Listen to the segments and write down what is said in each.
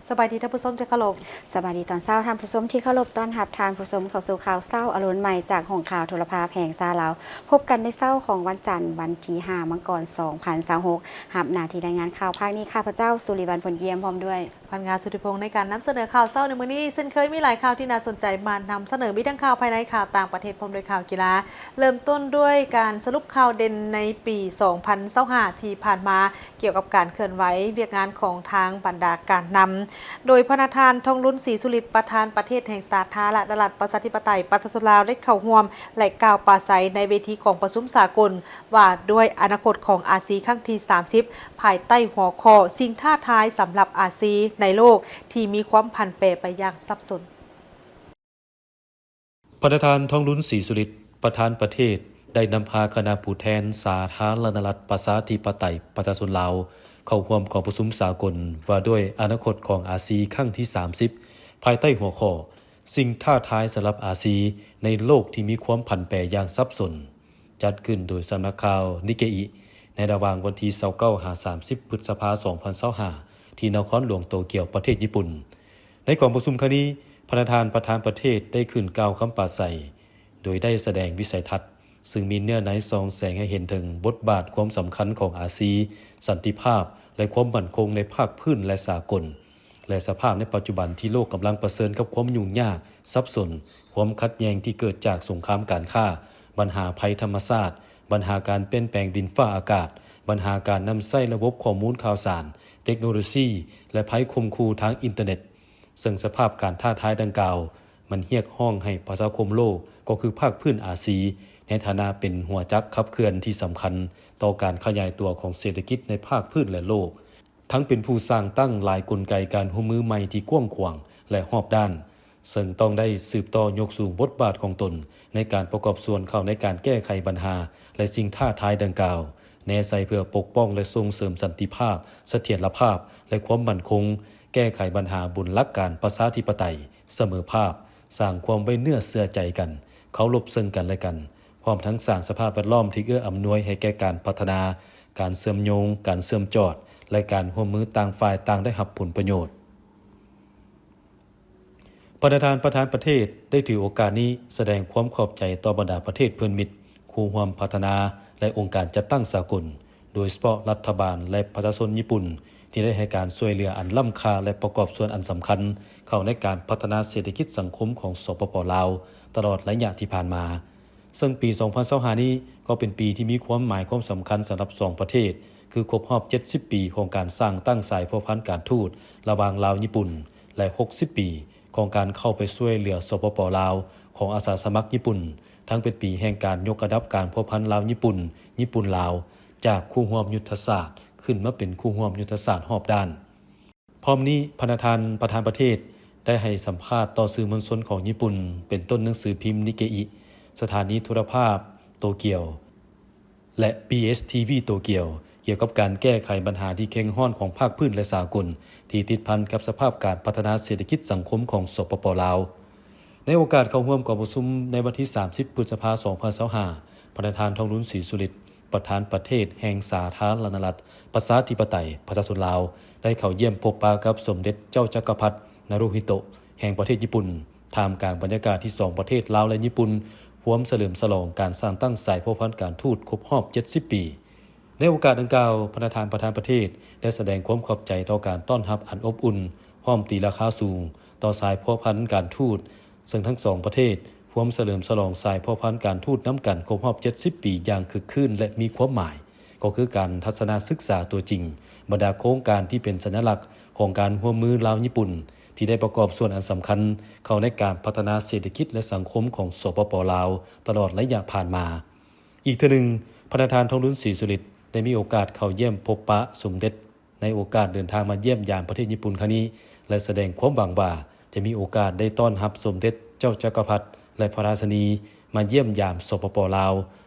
ສະບາຍດີທ່ານຜູ້ຊົມທີ່ເຄົາລົບ. ສະບາຍດີຕອນເຊົ້າທ່ານຜູ້ຊົມທີ່ເຄົາລົບ. ຕ້ອນຮັບທ່ານຜູ້ຊົມເຂົ້າສູ່ຂ່າວເຊົ້າອາລຸນໃໝ່ຈາກຫ້ອງຂ່າວໂທລະພາບແຫ່ງຊາດລາວ. ພົບກັນໃນເຊົ້າຂອງວັນຈັນ, ວັນທີຫ້າ ມັງກອນ ສອງພັນຊາວຫົກ. ຮັບໜ້າທີ່ລາຍງານຂ່າວພາກນີ້ ຂ້າພະເຈົ້າ ສຸລິວັນ ພົນຢ້ຽມ ພ້ອມດ້ວຍ ພັນງາ ສຸທິພົງ ໃນການນຳສະເໜີຂ່າວເຊົ້າໃນມື້ນີ້. ເຊັ່ນເຄີຍ ມີຫຼາຍຂ່າວທີ່ໜ້າສົນໃຈມານຳສະເໜີ, ມີທັງຂ່າວພາຍໃນ, ຂ່າວຕ່າງປະເທດ ພ້ອມດ້ວຍຂ່າວກິລາ. ເລີ່ມຕົ້ນດ້ວຍການສະຫຼຸບຂ່າວເດັ່ນໃນປີສອງພັນຊາວຫ້າທີ່ຜ່ານມາ ກ່ຽວກັບການເຄື່ອນໄຫວວຽກງານຂອງທາງບັນດາການນຳ ໂດຍພະນະທ່ານ ທອງລຸນ ສີສຸລິດ ປະທານປະເທດແຫ່ງສາທາລະນະລັດ ປະຊາທິປະໄຕ ປະຊາຊົນລາວ ໄດ້ເຂົ້າຮ່ວມ ແລະ ກ່າວປາໄສໃນເວທີກອງປະຊຸມສາກົນ ວ່າດ້ວຍອະນາຄົດຂອງອາຊີຄັ້ງທີສາມສິບ ພາຍໃຕ້ຫົວຂໍ້ ສິ່ງທ້າທາຍສຳລັບອາຊີໃນໂລກທີ່ມີຄວາມຜັນແປໄປຢ່າງສັບສົນ. ພະນະທ່ານ ທອງລຸນ ສີສຸລິດ ປະທານປະເທດ ໄດ້ນຳພາຄະນະຜູ້ແທນສາທາລະນະລັດ ປະຊາທິປະໄຕ ປະຊາຊົນລາວ ເຂົ້າຮ່ວມກອງປະຊຸມສາກົນວ່າດ້ວຍອະນາຄົດຂອງອາຊີຄັ້ງທີສາມສິບ ພາຍໃຕ້ຫົວຂໍ້ ສິ່ງທ້າທາຍສຳລັບອາຊີໃນໂລກທີ່ມີຄວາມຜັນແປຢ່າງສັບສົນ. ຈັດຂຶ້ນໂດຍສຳນັກຂ່າວນິເກອິ ໃນລະຫວ່າງວັນທີຊາວເກົ້າ ຫາ ສາມສິບ ພຶດສະພາ ສອງພັນຊາວຫ້າ ທີ່ນະຄອນຫຼວງໂຕກຽວ ປະເທດຍີ່ປຸ່ນ. ໃນກອງປະຊຸມຄັ້ງນີ້, ພະນະທ່ານປະທານປະເທດໄດ້ຂຶ້ນກ່າວຄຳປາໄສ ໂດຍໄດ້ສະແດງວິໄສທັດ ຊຶ່ງມີເນື້ອໃນສ່ອງແສງໃຫ້ເຫັນເຖິງບົດບາດຄວາມສຳຄັນຂອງອາຊີ, ສັນຕິພາບ ແລະ ຄວາມໝັ້ນຄົງໃນພາກພື້ນ ແລະ ສາກົນ. ແລະ ສະພາບໃນປັດຈຸບັນທີ່ໂລກກຳລັງປະເຊີນກັບຄວາມຫຍຸ້ງຍາກ, ສັບສົນ, ຄວາມຂັດແຍ່ງທີ່ເກີດຈາກສົງຄາມການຄ້າ, ບັນຫາໄພທຳມະຊາດ, ບັນຫາການປ່ຽນແປງດິນຟ້າອາກາດ, ບັນຫາການນຳໃຊ້ລະບົບຂໍ້ມູນຂ່າວສານ, ເຕັກໂນໂລຊີ ແລະ ໄພຂົ່ມຂູ່ທາງອິນເຕີເນັດ. ເຊິ່ງສະພາບການທ້າທາຍດັ່ງກ່າວ ມັນຮຽກຮ້ອງໃຫ້ປະຊາຄົມໂລກ, ກໍຄືພາກພື້ນອາຊີ, ໃນຖານະເປັນຫົວຈັກຂັບເຄື່ອນທີ່ສຳຄັນຕໍ່ການຂະຫຍາຍຕົວຂອງເສດຖະກິດໃນພາກພື້ນ ແລະ ໂລກ, ທັງເປັນຜູ້ສ້າງຕັ້ງຫຼາຍກົນໄກການຮ່ວມມືໃໝ່ທີ່ກວ້າງຂວາງ ແລະ ຮອບດ້ານ, ເຊິ່ງຕ້ອງໄດ້ສືບຕໍ່ຍົກສູງບົດບາດຂອງຕົນໃນການປະກອບສ່ວນເຂົ້າໃນການແກ້ໄຂບັນຫາ ແລະ ສິ່ງທ້າທາຍດັ່ງກ່າວ, ແນໃສ່ເພື່ອປົກປ້ອງ ແລະ ສົ່ງເສີມສັນຕິພາບ, ສະຖຽນລະພາບ ແລະ ຄວາມໝັ້ນຄົງ, ແກ້ໄຂບັນຫາບົນຫຼັກການປະຊາທິປະໄຕ, ສະເໝີພາບ, ສ້າງຄວາມໄວ້ເນື້ອເຊື່ອໃຈກັນ, ເຄົາລົບເຊິ່ງກັນ ແລະ ກັນ, ພ້ອມທັງສ້າງສະພາບແວດລ້ອມທີ່ເອື້ອອຳນວຍໃຫ້ແກ່ການພັດທະນາ, ການເຊື່ອມໂຍງ, ການເຊື່ອມຈອດ ແລະ ການຮ່ວມມືຕ່າງຝ່າຍຕ່າງໄດ້ຮັບຜົນປະໂຫຍດ. ພະນະທ່ານປະທານປະເທດໄດ້ຖືໂອກາດນີ້ສະແດງຄວາມຂອບໃຈຕໍ່ບັນດາປະເທດເພື່ອນມິດ, ຄູ່ຮ່ວມພັດທະນາ ແລະ ອົງການຈັດຕັ້ງສາກົນ, ໂດຍສະເພາະລັດຖະບານ ແລະ ປະຊາຊົນຍີ່ປຸ່ນ ທີ່ໄດ້ໃຫ້ການຊ່ວຍເຫຼືອອັນລ້ຳຄ່າ ແລະ ປະກອບສ່ວນອັນສຳຄັນເຂົ້າໃນການພັດທະນາເສດຖະກິດສັງຄົມຂອງ ສປປ ລາວ ຕະຫຼອດໄລຍະທີ່ຜ່ານມາ. ເຊິ່ງປີສອງພັນຊາວຫ້ານີ້ກໍເປັນປີທີ່ມີຄວາມໝາຍຄວາມສຳຄັນສຳລັບສອງປະເທດ, ຄືຄົບຮອບເຈັດສິບປີຂອງການສ້າງຕັ້ງສາຍພົວພັນການທູດລະຫວ່າງລາວຍີ່ປຸ່ນ ແລະ ຫົກສິບປີຂອງການເຂົ້າໄປຊ່ວຍເຫຼືອ ສປປ ລາວ ຂອງອາສາສະໝັກຍີ່ປຸ່ນ, ທັງເປັນປີແຫ່ງການຍົກລະດັບການພົວພັນລາວຍີ່ປຸ່ນ, ຍີ່ປຸ່ນລາວ ຈາກຄູ່ຮ່ວມຍຸດທະສາດ ຂຶ້ນມາເປັນຄູ່ຮ່ວມຍຸດທະສາດຮອບດ້ານ. ພ້ອມນີ້, ພະນະທ່ານປະທານປະເທດໄດ້ໃຫ້ສຳພາດຕໍ່ສື່ມວນຊົນຂອງຍີ່ປຸ່ນ ເປັນຕົ້ນໜັງສືພິມນິເກອິ, ສະຖານີໂທລະພາບໂຕກຽວ ແລະ ບີເອສທີວີ ໂຕກຽວ ກ່ຽວກັບການແກ້ໄຂບັນຫາທີ່ເຄັ່ງຮ້ອນຂອງພາກພື້ນ ແລະ ສາກົນ ທີ່ຕິດພັນກັບສະພາບການພັດທະນາເສດຖະກິດສັງຄົມຂອງ ສປປ ລາວ. ໃນໂອກາດເຂົ້າຮ່ວມກອງປະຊຸມໃນວັນທີສາມສິບ ພຶດສະພາ ສອງພັນຊາວຫ້າ, ພະນະທ່ານ ທອງລຸນ ສີສຸລິດ ປະທານປະເທດແຫ່ງສາທາລະນະລັດ ປະຊາທິປະໄຕ ປະຊາຊົນລາວ ໄດ້ເຂົ້າຢ້ຽມພົບປະກັບສົມເດັດເຈົ້າຈັກກະພັດ ນາຣູຮິໂຕະ ແຫ່ງປະເທດຍີ່ປຸ່ນ, ທ່າມກາງບັນຍາກາດທີ່ສອງປະເທດລາວ ແລະ ຍີ່ປຸ່ນ ພວມສະເຫຼີມສະຫຼອງການສ້າງຕັ້ງສາຍພົວພັນການທູດຄົບຮອບເຈັດສິບປີ. ໃນໂອກາດດັ່ງກ່າວ, ພະນະທ່ານປະທານປະເທດໄດ້ສະແດງຄວາມຂອບໃຈຕໍ່ການຕ້ອນຮັບອັນອົບອຸ່ນ ພ້ອມຕີລາຄາສູງຕໍ່ສາຍພົວພັນການທູດ, ເຊິ່ງທັງສອງປະເທດພວມສະເຫຼີມສະຫຼອງສາຍພົວພັນການທູດນຳກັນຄົບຮອບເຈັດສິບປີຢ່າງຄຶກຄື້ນ ແລະ ມີຄວາມໝາຍ, ກໍຄືການທັດສະນະສຶກສາຕົວຈິງ ບັນດາໂຄງການທີ່ເປັນສັນຍະລັກຂອງການຮ່ວມມືລາວຍີ່ປຸ່ນ ທີ່ໄດ້ປະກອບສ່ວນອັນສຳຄັນເຂົ້າໃນການພັດທະນາເສດຖະກິດ ແລະ ສັງຄົມຂອງ ສປປ ລາວ ຕະຫຼອດໄລຍະຜ່ານມາ. ອີກເທື່ອໜຶ່ງ, ພະນະທ່ານ ທອງລຸນ ສີສຸລິດ ໄດ້ມີໂອກາດເຂົ້າຢ້ຽມພົບປະສົມເດັດ ໃນໂອກາດເດີນທາງມາຢ້ຽມຢາມປະເທດຍີ່ປຸ່ນຄັ້ງນີ້ ແລະ ສະແດງຄວາມຫວັງວ່າຈະມີໂອກາດໄດ້ຕ້ອນຮັບສົມເດັດເຈົ້າຈັກກະພັດ ແລະ ພະລາຊະນີ ມາຢ້ຽມຢາມ ສປປ ລາວ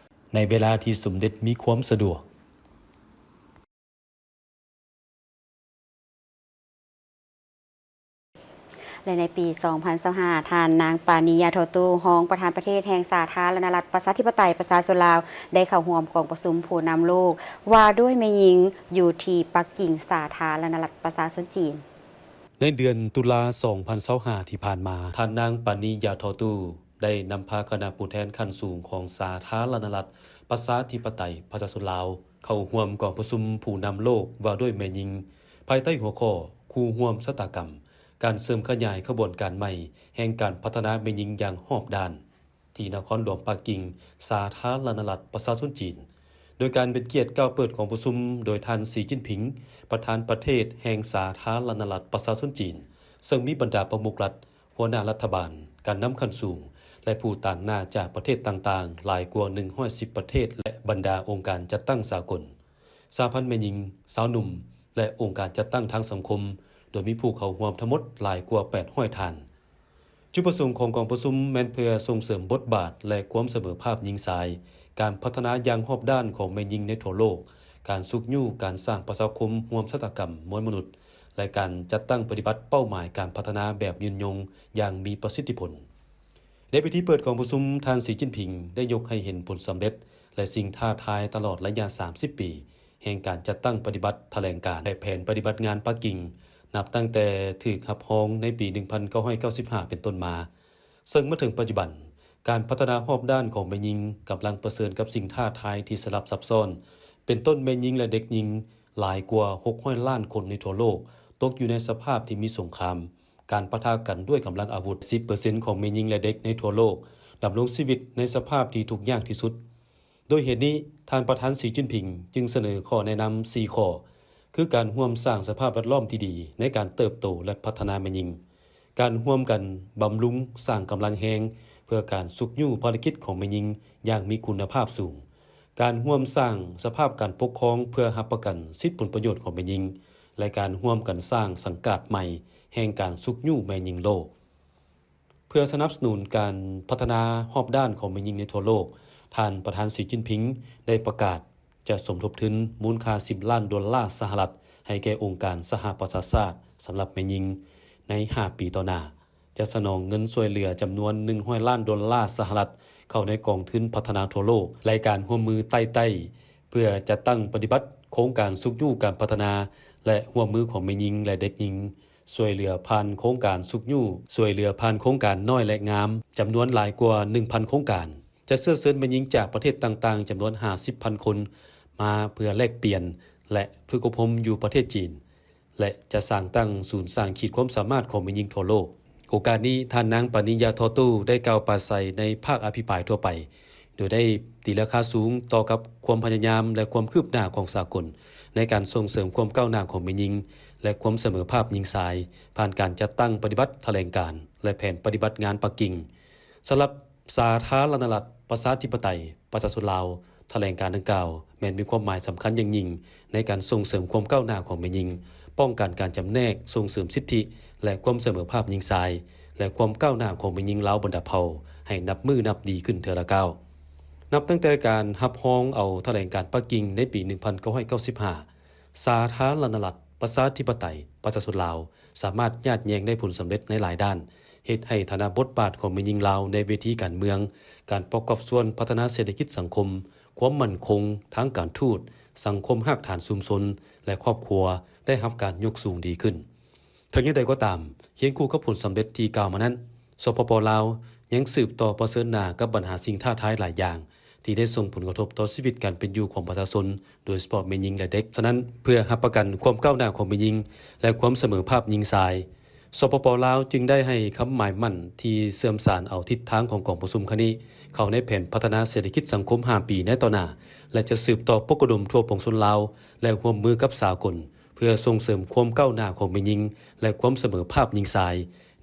ໃນເວລາທີ່ສົມເດັດມີຄວາມສະດວກ. ແລະ ໃນປີສອງພັນຊາວຫ້າ ທ່ານນາງ ປານີ ຍາໂທຕູ້ ຮອງປະທານປະເທດແຫ່ງສາທາລະນະລັດ ປະຊາທິປະໄຕ ປະຊາຊົນລາວ ໄດ້ເຂົ້າຮ່ວມກອງປະຊຸມຜູ້ນຳໂລກ ວ່າດ້ວຍແມ່ຍິງ ຢູ່ທີ່ປັກກິ່ງ ສາທາລະນະລັດ ປະຊາຊົນຈີນ. ໃນເດືອນຕຸລາ ສອງພັນຊາວຫ້າ ທີ່ຜ່ານມາ, ທ່ານນາງ ປານີ ຢາທໍຕູ້ ໄດ້ນຳພາຄະນະຜູ້ແທນຂັ້ນສູງຂອງສາທາລະນະລັດ ປະຊາທິປະໄຕ ປະຊາຊົນລາວ ເຂົ້າຮ່ວມກອງປະຊຸມຜູ້ນຳໂລກວ່າດ້ວຍແມ່ຍິງ ພາຍໃຕ້ຫົວຂໍ້ ຄູ່ຮ່ວມຊະຕາກຳ ການເສີມຂະຫຍາຍຂະບວນການໃໝ່ແຫ່ງການພັດທະນາແມ່ຍິງຢ່າງຮອບດ້ານ ທີ່ນະຄອນຫຼວງປັກກິ່ງ ສາທາລະນະລັດປະຊາຊົນຈີນ, ໂດຍການເປັນກຽດກ່າວເປີດກອງປະຊຸມໂດຍທ່ານ ສີ ຈິ້ນຜິງ ປະທານປະເທດແຫ່ງສາທາລະນະລັດປະຊາຊົນຈີນ, ເຊິ່ງມີບັນດາປະມຸກລັດ, ຫົວໜ້າລັດຖະບານ, ການນຳຂັ້ນສູງ ແລະ ຜູ້ຕາງໜ້າຈາກປະເທດຕ່າງໆ ຫຼາຍກວ່າ ໜຶ່ງຮ້ອຍສິບ ປະເທດ ແລະ ບັນດາອົງການຈັດຕັ້ງສາກົນ, ສະຫະພັນແມ່ຍິງ, ຊາວໜຸ່ມ ແລະ ອົງການຈັດຕັ້ງທາງສັງຄົມ, ໂດຍມີຜູ້ເຂົ້າຮ່ວມທັງໝົດຫຼາຍກວ່າ ແປດຮ້ອຍ ທ່ານ. ຈຸດປະສົງຂອງກອງປະຊຸມແມ່ນເພື່ອສົ່ງເສີມບົດບາດ ແລະ ຄວາມສະເໝີພາບຍິງຊາຍ, ການພັດທະນາຢ່າງຮອບດ້ານຂອງແມ່ຍິງໃນທົ່ວໂລກ, ການຊຸກຍູ້ການສ້າງປະຊາຄົມຮ່ວມຊະຕາກຳມວນມະນຸດ ແລະ ການຈັດຕັ້ງປະຕິບັດເປົ້າໝາຍການພັດທະນາແບບຍືນຍົງຢ່າງມີປະສິດທິຜົນ. ໃນພິທີເປີດກອງປະຊຸມ, ທ່ານ ສີ ຈິ້ນຜິງ ໄດ້ຍົກໃຫ້ເຫັນຜົນສຳເລັດ ແລະ ສິ່ງທ້າທາຍຕະຫຼອດໄລຍະ ສາມສິບ ປີ ແຫ່ງການຈັດຕັ້ງປະຕິບັດຖະແຫຼງການ ແລະ ແຜນປະຕິບັດງານປັກກິ່ງ ນັບຕັ້ງແຕ່ຖືກຮັບຮອງໃນປີ ໜຶ່ງພັນເກົ້າຮ້ອຍເກົ້າສິບຫ້າ ເປັນຕົ້ນມາ, ເຊິ່ງມາເຖິງປັດຈຸບັນ, ການພັດທະນາຮອບດ້ານຂອງແມ່ຍິງກຳລັງປະເຊີນກັບສິ່ງທ້າທາຍທີ່ສະຫຼັບຊັບຊ້ອນ, ເປັນຕົ້ນແມ່ຍິງ ແລະ ເດັກຍິງຫຼາຍກວ່າ ຫົກຮ້ອຍ ລ້ານຄົນໃນທົ່ວໂລກ ຕົກຢູ່ໃນສະພາບທີ່ມີສົງຄາມ, ການປະທະກັນດ້ວຍກຳລັງອາວຸດ, ສິບເປີເຊັນຂອງແມ່ຍິງ ແລະ ເດັກໃນທົ່ວໂລກດຳລົງຊີວິດໃນສະພາບທີ່ທຸກຍາກທີ່ສຸດ. ໂດຍເຫດນີ້, ທ່ານປະທານ ສີ ຈິ້ນຜິງ ຈຶ່ງສະເໜີຂໍ້ແນະນຳ ສີ່ ຂໍ້, ຄືການຮ່ວມສ້າງສະພາບແວດລ້ອມທີ່ດີໃນການເຕີບໂຕ ແລະ ພັດທະນາແມ່ຍິງ, ການຮ່ວມກັນບຳລຸງສ້າງກຳລັງແຮງເພື່ອການຊຸກຍູ້ພາລະກິດຂອງແມ່ຍິງຢ່າງມີຄຸນນະພາບສູງ, ການຮ່ວມສ້າງສະພາບການປົກຄອງເພື່ອຮັບປະກັນສິດຜົນປະໂຫຍດຂອງແມ່ຍິງ ແລະ ການຮ່ວມກັນສ້າງສັງກາດໃໝ່ແຫ່ງການຊຸກຍູ້ແມ່ຍິງໂລກ. ເພື່ອສະໜັບສະໜູນການພັດທະນາຮອບດ້ານຂອງແມ່ຍິງໃນທົ່ວໂລກ, ທ່ານປະທານ ສີ ຈິ້ນຜິງ ໄດ້ປະກາດຈະສົມທົບທຶນມູນຄ່າ ສິບ ລ້ານໂດລາສະຫະລັດ ໃຫ້ແກ່ອົງການສະຫະປະຊາຊາດສຳລັບແມ່ຍິງໃນ ຫ້າ ປີຕໍ່ໜ້າ, ຈະສະໜອງເງິນຊ່ວຍເຫຼືອຈຳນວນ ໜຶ່ງຮ້ອຍ ລ້ານໂດລາສະຫະລັດ ເຂົ້າໃນກອງທຶນພັດທະນາທົ່ວໂລກ ແລະ ການຮ່ວມມືໃຕ້ໃຕ້ ເພື່ອຈັດຕັ້ງປະຕິບັດໂຄງການຊຸກຍູ້ການພັດທະນາ ແລະ ຮ່ວມມືຂອງແມ່ຍິງ ແລະ ເດັກຍິງ, ຊ່ວຍເຫຼືອຜ່ານໂຄງການຊຸກຍູ້, ຊ່ວຍເຫຼືອຜ່ານໂຄງການນ້ອຍ ແລະ ງາມ ຈຳນວນຫຼາຍກວ່າ ໜຶ່ງພັນ ໂຄງການ, ຈະເຊື້ອເຊີນແມ່ຍິງຈາກປະເທດຕ່າງໆ ຈຳນວນ ຫ້າສິບພັນ ຄົນ ມາເພື່ອແລກປ່ຽນ ແລະ ຝຶກອົບຮົມຢູ່ປະເທດຈີນ ແລະ ຈະສ້າງຕັ້ງສູນສ້າງຂີດຄວາມສາມາດຂອງແມ່ຍິງທົ່ວໂລກ. ໂອກາດນີ້, ທ່ານນາງ ປານີ ຢາທໍຕູ້ ໄດ້ກ່າວປາໄສໃນພາກອະພິປາຍທົ່ວໄປ, ໂດຍໄດ້ຕີລາຄາສູງຕໍ່ກັບຄວາມພະຍາຍາມ ແລະ ຄວາມຄືບໜ້າຂອງສາກົນໃນການສົ່ງເສີມຄວາມກ້າວໜ້າຂອງແມ່ຍິງ ແລະ ຄວາມສະເໝີພາບຍິງຊາຍ ຜ່ານການຈັດຕັ້ງປະຕິບັດຖະແຫຼງການ ແລະ ແຜນປະຕິບັດງານປັກກິ່ງ. ສຳລັບສາທາລະນະລັດ ປະຊາທິປະໄຕ ປະຊາຊົນລາວ, ຖະແຫຼງການດັ່ງກ່າວແມ່ນມີຄວາມໝາຍສຳຄັນຢ່າງຍິ່ງໃນການສົ່ງເສີມຄວາມກ້າວໜ້າຂອງແມ່ຍິງ, ປ້ອງກັນການຈຳແນກ, ສົ່ງເສີມສິດທິ ແລະ ຄວາມສະເໝີພາບຍິງຊາຍ ແລະ ຄວາມກ້າວໜ້າຂອງແມ່ຍິງລາວບັນດາເຜົ່າໃຫ້ນັບມື້ນັບດີຂຶ້ນເທື່ອລະກ້າວ. ນັບຕັ້ງແຕ່ການຮັບຮອງເອົາຖະແຫຼງການປັກກິ່ງໃນປີ ໜຶ່ງພັນເກົ້າຮ້ອຍເກົ້າສິບຫ້າ, ສາທາລະນະລັດ ປະຊາທິປະໄຕ ປະຊາຊົນລາວ ສາມາດຍາດແຍ່ງໄດ້ຜົນສຳເລັດໃນຫຼາຍດ້ານ, ເຮັດໃຫ້ຖານະບົດບາດຂອງແມ່ຍິງລາວໃນເວທີການເມືອງ, ການປະກອບສ່ວນພັດທະນາເສດຖະກິດສັງຄົມ, ຄວາມໝັ້ນຄົງທາງການທູດ, ສັງຄົມຮາກຖານຊຸມຊົນ ແລະ ຄອບຄົວ ໄດ້ຮັບການຍົກສູງດີຂຶ້ນ. ເຖິງຢ່າງໃດກໍຕາມ, ຄຽງຄູ່ກັບຜົນສຳເລັດທີ່ກ່າວມານັ້ນ, ສປປ ລາວ ຍັງສືບຕໍ່ປະເຊີນໜ້າກັບບັນຫາສິ່ງທ້າທາຍຫຼາຍຢ່າງ ທີ່ໄດ້ສົ່ງຜົນກະທົບຕໍ່ຊີວິດການເປັນຢູ່ຂອງປະຊາຊົນ, ໂດຍສະເພາະແມ່ຍິງ ແລະ ເດັກ. ສະນັ້ນ, ເພື່ອຮັບປະກັນຄວາມກ້າວໜ້າຂອງແມ່ຍິງ ແລະ ຄວາມສະເໝີພາບຍິງຊາຍ, ສປປ ລາວ ຈຶ່ງໄດ້ໃຫ້ຄຳໝາຍໝັ້ນທີ່ເຊື່ອມສານເອົາທິດທາງຂອງກອງປະຊຸມຄັ້ງນີ້ ເຂົ້າໃນແຜນພັດທະນາເສດຖະກິດສັງຄົມ ຫ້າ ປີໃນຕໍ່ໜ້າ ແລະ ຈະສືບຕໍ່ປົກກະດົມທົ່ວປວງຊົນລາວ ແລະ ຮ່ວມມືກັບສາກົນ ເພື່ອສົ່ງເສີມຄວາມກ້າວໜ້າຂອງແມ່ຍິງ ແລະ ຄວາມສະເໝີພາບຍິງຊາຍ,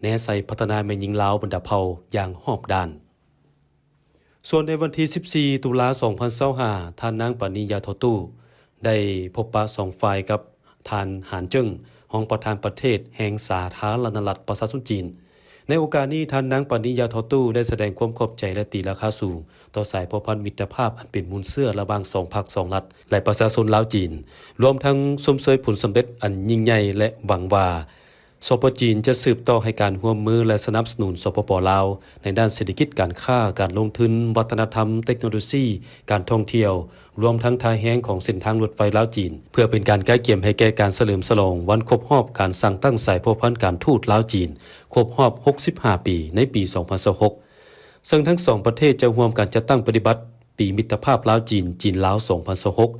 ແນໃສ່ພັດທະນາແມ່ຍິງລາວບັນດາເຜົ່າຢ່າງຮອບດ້ານ. ສ່ວນໃນວັນທີ ສິບສີ່ ຕຸລາ ສອງພັນຊາວຫ້າ ທ່ານນາງ ປານີ ຢາທໍຕູ້ ໄດ້ພົບປະສອງຝ່າຍກັບທ່ານ ຫານ ເຈິງ ຮອງປະທານປະເທດແຫ່ງສາທາລະນະລັດປະຊາຊົນຈີນ. ໃນໂອກາດນີ້, ທ່ານນາງ ປານີ ຢາທໍຕູ້ ໄດ້ສະແດງຄວາມຂອບໃຈ ແລະ ຕີລາຄາສູງຕໍ່ສາຍພົວພັນມິດຕະພາບອັນເປັນມູນເຊື້ອລະຫວ່າງສອງພັກສອງລັດ ແລະ ປະຊາຊົນລາວຈີນ, ລວມທັງຊົມເຊີຍຜົນສຳເລັດອັນຍິ່ງໃຫຍ່ ແລະ ຫວັງວ່າ ສປ ຈີນ ຈະສືບຕໍ່ໃຫ້ການຮ່ວມມື ແລະ ສະໜັບສະໜູນ ສປປ ລາວ ໃນດ້ານເສດຖະກິດ, ການຄ້າ, ການລົງທຶນ, ວັດທະນະທຳ, ເຕັກໂນໂລຊີ, ການທ່ອງທ່ຽວ, ລວມທັງທ່າແຮງຂອງເສັ້ນທາງລົດໄຟລາວ-ຈີນ ເພື່ອເປັນການກະກຽມໃຫ້ແກ່ການສະເຫຼີມສະຫຼອງວັນຄົບຮອບການສ້າງຕັ້ງສາຍພົວພັນການທູດລາວ-ຈີນ ຄົບຮອບຫົກສິບຫ້າປີ ໃນປີສອງພັນຊາວຫົກ ເຊິ່ງທັງສອງປະເທດຈະຮ່ວມກັນຈັດຕັ້ງປະຕິບັດປີມິດຕະພາບລາວ-ຈີນ, ຈີນ-ລາວ ສອງພັນຊາວຫົກ.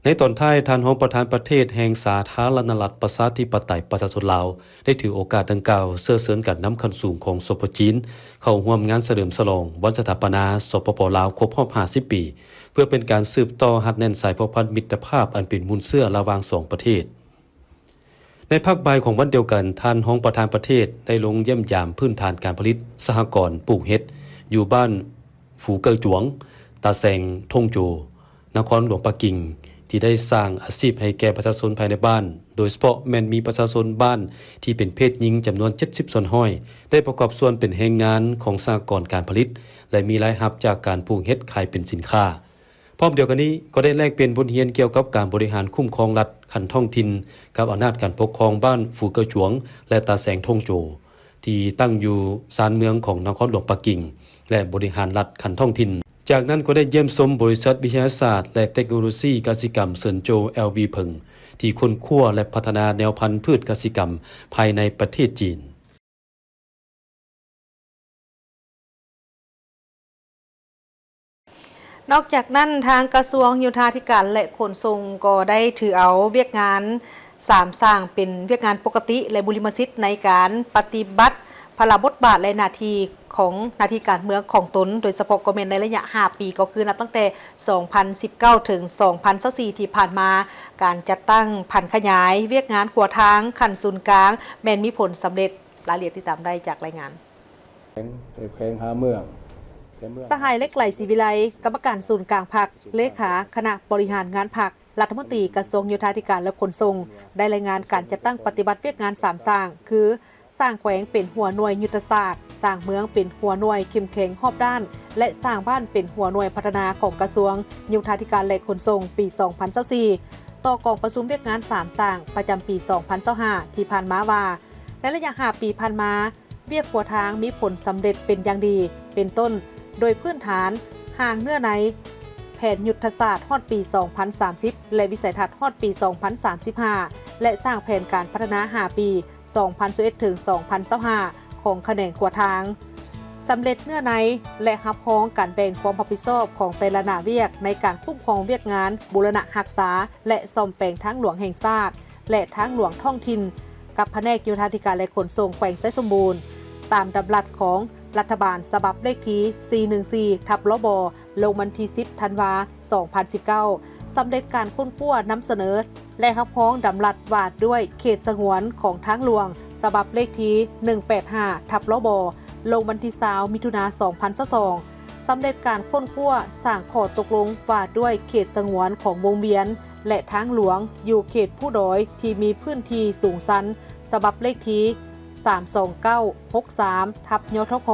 ໃນຕອນທ້າຍ, ທ່ານຮອງປະທານປະເທດແຫ່ງສາທາລະນະລັດປະຊາທິປະໄຕປະຊາຊົນລາວ ໄດ້ຖືໂອກາດດັ່ງກ່າວເຊື້ອເຊີນການນຳຂັ້ນສູງຂອງ ສປ ຈີນ ເຂົ້າຮ່ວມງານສະເຫຼີມສະຫຼອງວັນສະຖາປະນາ ສປປ ລາວ ຄົບຮອບຫ້າສິບປີ ເພື່ອເປັນການສືບຕໍ່ຮັດແໜ້ນສາຍພົວພັນມິດຕະພາບອັນເປັນມູນເຊື້ອລະຫວ່າງສອງປະເທດ. ໃນພາກບ່າຍຂອງວັນດຽວກັນ, ທ່ານຮອງປະທານປະເທດໄດ້ລົງຢ້ຽມຢາມພື້ນຖານການຜະລິດສະຫະກອນປູກເຫັດ ຢູ່ບ້ານຟູເກີ້ຈວງ, ຕາແສງທົ່ງໂຈ, ນະຄອນຫຼວງປັກກິ່ງ ທີ່ໄດ້ສ້າງອາຊີບໃຫ້ແກ່ປະຊາຊົນພາຍໃນບ້ານ, ໂດຍສະເພາະແມ່ນມີປະຊາຊົນບ້ານທີ່ເປັນເພດຍິງຈຳນວນເຈັດສິບສ່ວນຮ້ອຍ ໄດ້ປະກອບສ່ວນເປັນແຮງງານຂອງສະຫະກອນການຜະລິດ ແລະ ມີລາຍຮັບຈາກການປູກເຫັດຂາຍເປັນສິນຄ້າ. ພ້ອມດຽວກັນນີ້ ກໍໄດ້ແລກປ່ຽນບົດຮຽນກ່ຽວກັບການບໍລິຫານຄຸ້ມຄອງລັດຂັ້ນທ້ອງຖິ່ນ ກັບອຳນາດການປົກຄອງບ້ານຟູເກີ້ຈວງ ແລະ ຕາແສງທົ່ງໂຈ ທີ່ຕັ້ງຢູ່ຊານເມືອງຂອງນະຄອນຫຼວງປັກກິ່ງ ແລະ ບໍລິຫານລັດຂັ້ນທ້ອງຖິ່ນ. ຈາກນັ້ນກໍໄດ້ຢ້ຽມຊົມບໍລິສັດວິທະຍາສາດ ແລະ ເຕັກໂນໂລຊີກະສິກຳເຊິນໂຈ ແອລວີ ເຜິງ ທີ່ຄົ້ນຄວ້າ ແລະ ພັດທະນາແນວພັນພືດກະສິກຳພາຍໃນປະເທດຈີນ. ນອກຈາກນັ້ນ, ທາງກະຊວງໂຍທາທິການ ແລະ ຂົນສົ່ງ ກໍໄດ້ຖືເອົາວຽກງານສາມສ້າງເປັນວຽກງານປົກກະຕິ ແລະ ບຸລິມະສິດໃນການປະຕິບັດພາລະບົດບາດ ແລະ ໜ້າທີ່ຂອງ ໜ້າທີ່ການເມືອງຂອງຕົນ, ໂດຍສະເພາະກໍແມ່ນໃນໄລຍະຫ້າປີ, ກໍຄືນັບຕັ້ງແຕ່ສອງພັນສິບເກົ້າເຖິງສອງພັນຊາວສີ່ທີ່ຜ່ານມາ, ການຈັດຕັ້ງຜັນຂະຫຍາຍວຽກງານຂົວທາງຂັ້ນສູນກາງແມ່ນມີຜົນສຳເລັດ. ລາຍລະອຽດຕິດຕາມໄດ້ຈາກລາຍງານ. ແຂວງ ແຂວງຫາເມືອງ ສະຫາຍ ເລັກໄຫຼ ສີວິໄລ, ກຳມະການສູນກາງພັກ, ເລຂາຄະນະບໍລິຫານງານພັກ, ລັດຖະມົນຕີກະຊວງໂຍທາທິການ ແລະ ຂົນສົ່ງ ໄດ້ລາຍງານການຈັດຕັ້ງປະຕິບັດວຽກງານສາມສ້າງ ຄື ສ້າງແຂວງເປັນຫົວໜ່ວຍຍຸດທະສາດ, ສ້າງເມືອງເປັນຫົວໜ່ວຍເຂັ້ມແຂງຮອບດ້ານ ແລະ ສ້າງບ້ານເປັນຫົວໜ່ວຍພັດທະນາຂອງກະຊວງໂຍທາທິການ ແລະ ຂົນສົ່ງ ປີສອງພັນຊາວສີ່ ຕໍ່ກອງປະຊຸມວຽກງານສາມສ້າງປະຈຳປີສອງພັນຊາວຫ້າທີ່ຜ່ານມາວ່າ, ໃນໄລຍະຫ້າປີຜ່ານມາ, ວຽກຂົວທາງມີຜົນສຳເລັດເປັນຢ່າງດີ, ເປັນຕົ້ນ ໂດຍພື້ນຖານ, ຮ່າງເນື້ອໃນ, ແຜນຍຸດທະສາດຮອດປີສອງພັນສາມສິບ ແລະ ວິໄສທັດຮອດປີສອງພັນສາມສິບຫ້າ ແລະ ສ້າງແຜນການພັດທະນາຫ້າປີ ສອງພັນຊາວເອັດເຖິງສອງພັນຊາວຫ້າ ຂອງຂະແໜງຂົວທາງ, ສຳເລັດເນື້ອໃນ ແລະ ຮັບຮອງການແບ່ງຄວາມຮັບຜິດຊອບຂອງແຕ່ລະໜ້າວຽກໃນການຄຸ້ມຄອງວຽກງານບູລະນະຮັກສາ ແລະ ສ້ອມແປງທາງຫຼວງແຫ່ງຊາດ ແລະ ທາງຫຼວງທ້ອງຖິ່ນ ກັບພະແນກໂຍທາທິການ ແລະ ຂົນສົ່ງແຂວງໄຊສົມບູນ ຕາມດຳລັດຂອງລັດຖະບານ ສະບັບເລກທີສີ່ໜຶ່ງສີ່ ທັບ ລບ ລົງວັນທີສິບ ທັນວາ ສອງພັນສິບເກົ້າ ສຳເລັດການຄົ້ນຄວ້ານຳສະເໜີ ແລະ ຮັບຮອງດຳລັດວ່າດ້ວຍເຂດສະຫງວນຂອງທາງຫຼວງ ສະບັບເລກທີໜຶ່ງແປດຫ້າ ທັບ ລບ ລົງວັນທີຊາວ ມິຖຸນາ ສອງພັນຊາວສອງ ສຳເລັດການຄົ້ນຄວ້າສ້າງຂໍ້ຕົກລົງວ່າດ້ວຍເຂດສະຫງວນຂອງວົງວຽນ ແລະ ທາງຫຼວງຢູ່ເຂດພູດອຍທີ່ມີພື້ນທີ່ສູງຊັນ ສະບັບເລກທີສາມສອງເກົ້າ ຫົກສາມ ທັບ ຍທຂ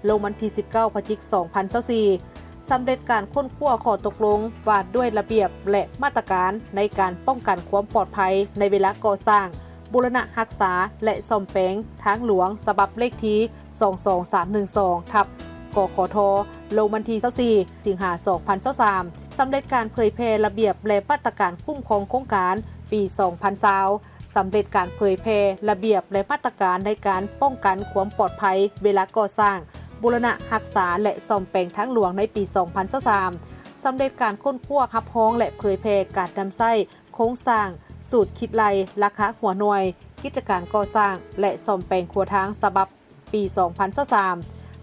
ລົງວັນທີສິບເກົ້າ ພະຈິກ ສອງພັນຊາວສີ່ ສຳເລັດການຄົ້ນຄວ້າຂໍ້ຕົກລົງວ່າດ້ວຍລະບຽບ ແລະ ມາດຕະການໃນການປ້ອງກັນຄວາມປອດໄພໃນເວລາກໍ່ສ້າງ, ບູລະນະຮັກສາ ແລະ ສ້ອມແປງທາງຫຼວງ ສະບັບເລກທີສອງສອງສາມໜຶ່ງສອງ ທັບ ກຂທ ລົງວັນທີຊາວສີ່ ສິງຫາ ສອງພັນຊາວສາມ ສຳເລັດການເຜີຍແຜ່ລະບຽບ ແລະ ມາດຕະການຄຸ້ມຄອງໂຄງການ ປີສອງພັນຊາວ ສຳເລັດການເຜີຍແຜ່ລະບຽບ ແລະ ມາດຕະການໃນການປ້ອງກັນຄວາມປອດໄພເວລາກໍ່ສ້າງ, ບູລະນະຮັກສາ ແລະ ສ້ອມແປງທາງຫຼວງໃນປີສອງພັນຊາວສາມ ສຳເລັດການຄົ້ນຄວ້າຮັບຮອງ ແລະ ເຜີຍແຜ່ການນຳໃຊ້ໂຄງສ້າງສູດຄິດໄລ່ລາຄາຫົວໜ່ວຍກິດຈະການກໍ່ສ້າງ ແລະ ສ້ອມແປງຂົວທາງ ສະບັບ ປີສອງພັນຊາວສາມ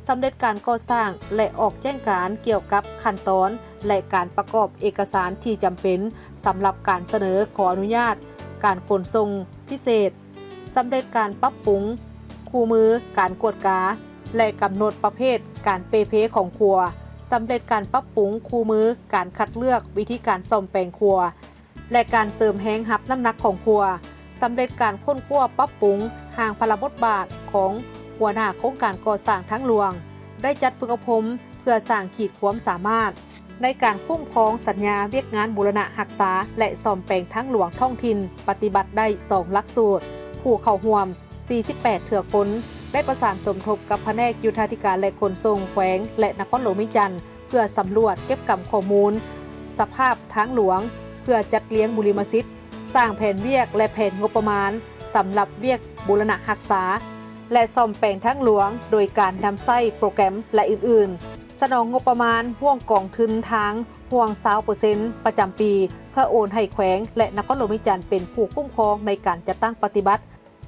ສຳເລັດການກໍ່ສ້າງ ແລະ ອອກແຈ້ງການກ່ຽວກັບຂັ້ນຕອນ ແລະ ການປະກອບເອກະສານທີ່ຈຳເປັນສຳລັບການສະເໜີຂໍອະນຸຍາດການຂົນສົ່ງພິເສດ, ສຳເລັດການປັບປຸງຄູ່ມືການກວດກາ ແລະ ກຳນົດປະເພດການເປ່ເພຂອງຂົວ, ສຳເລັດການປັບປຸງຄູ່ມືການຄັດເລືອກວິທີການສ້ອມແປງຂົວ ແລະ ການເສີມແຮງຮັບນ້ຳໜັກຂອງຂົວ, ສຳເລັດການຄົ້ນຄວ້າປັບປຸງຮ່າງພາລະບົດບາດຂອງຫົວໜ້າໂຄງການກໍ່ສ້າງທາງຫຼວງ, ໄດ້ຈັດຝຶກອົບຮົມເພື່ອສ້າງຂີດຄວາມສາມາດໃນການຄຸ້ມຄອງສັນຍາວຽກງານບູລະນະຮັກສາ ແລະ ສ້ອມແປງທາງຫຼວງທ້ອງຖິ່ນ ປະຕິບັດໄດ້ສອງຫຼັກສູດ, ຜູ້ເຂົ້າຮ່ວມ ສີ່ສິບແປດເທື່ອຄົນ ໄດ້ປະສານສົມທົບກັບພະແນກໂຍທາທິການ ແລະ ຂົນສົ່ງແຂວງ ແລະ ນະຄອນຫຼວງວຽງຈັນ ເພື່ອສຳຫຼວດເກັບກຳຂໍ້ມູນສະພາບທາງຫຼວງ ເພື່ອຈັດລຽງບຸລິມະສິດ, ສ້າງແຜນວຽກ ແລະ ແຜນງົບປະມານສຳລັບວຽກບູລະນະຮັກສາ ແລະ ສ້ອມແປງທາງຫຼວງ ໂດຍການນຳໃຊ້ໂປຣແກຣມ ແລະ ອື່ນໆ, ສະໜອງງົບປະມານຮ່ວງກອງທຶນທາງຮ່ວງຊາວເປີເຊັນປະຈຳປີ ເພື່ອໂອນໃຫ້ແຂວງ ແລະ ນະຄອນຫຼວງວຽງຈັນເປັນຜູ້ຄຸ້ມຄອງໃນການຈັດຕັ້ງປະຕິບັດ.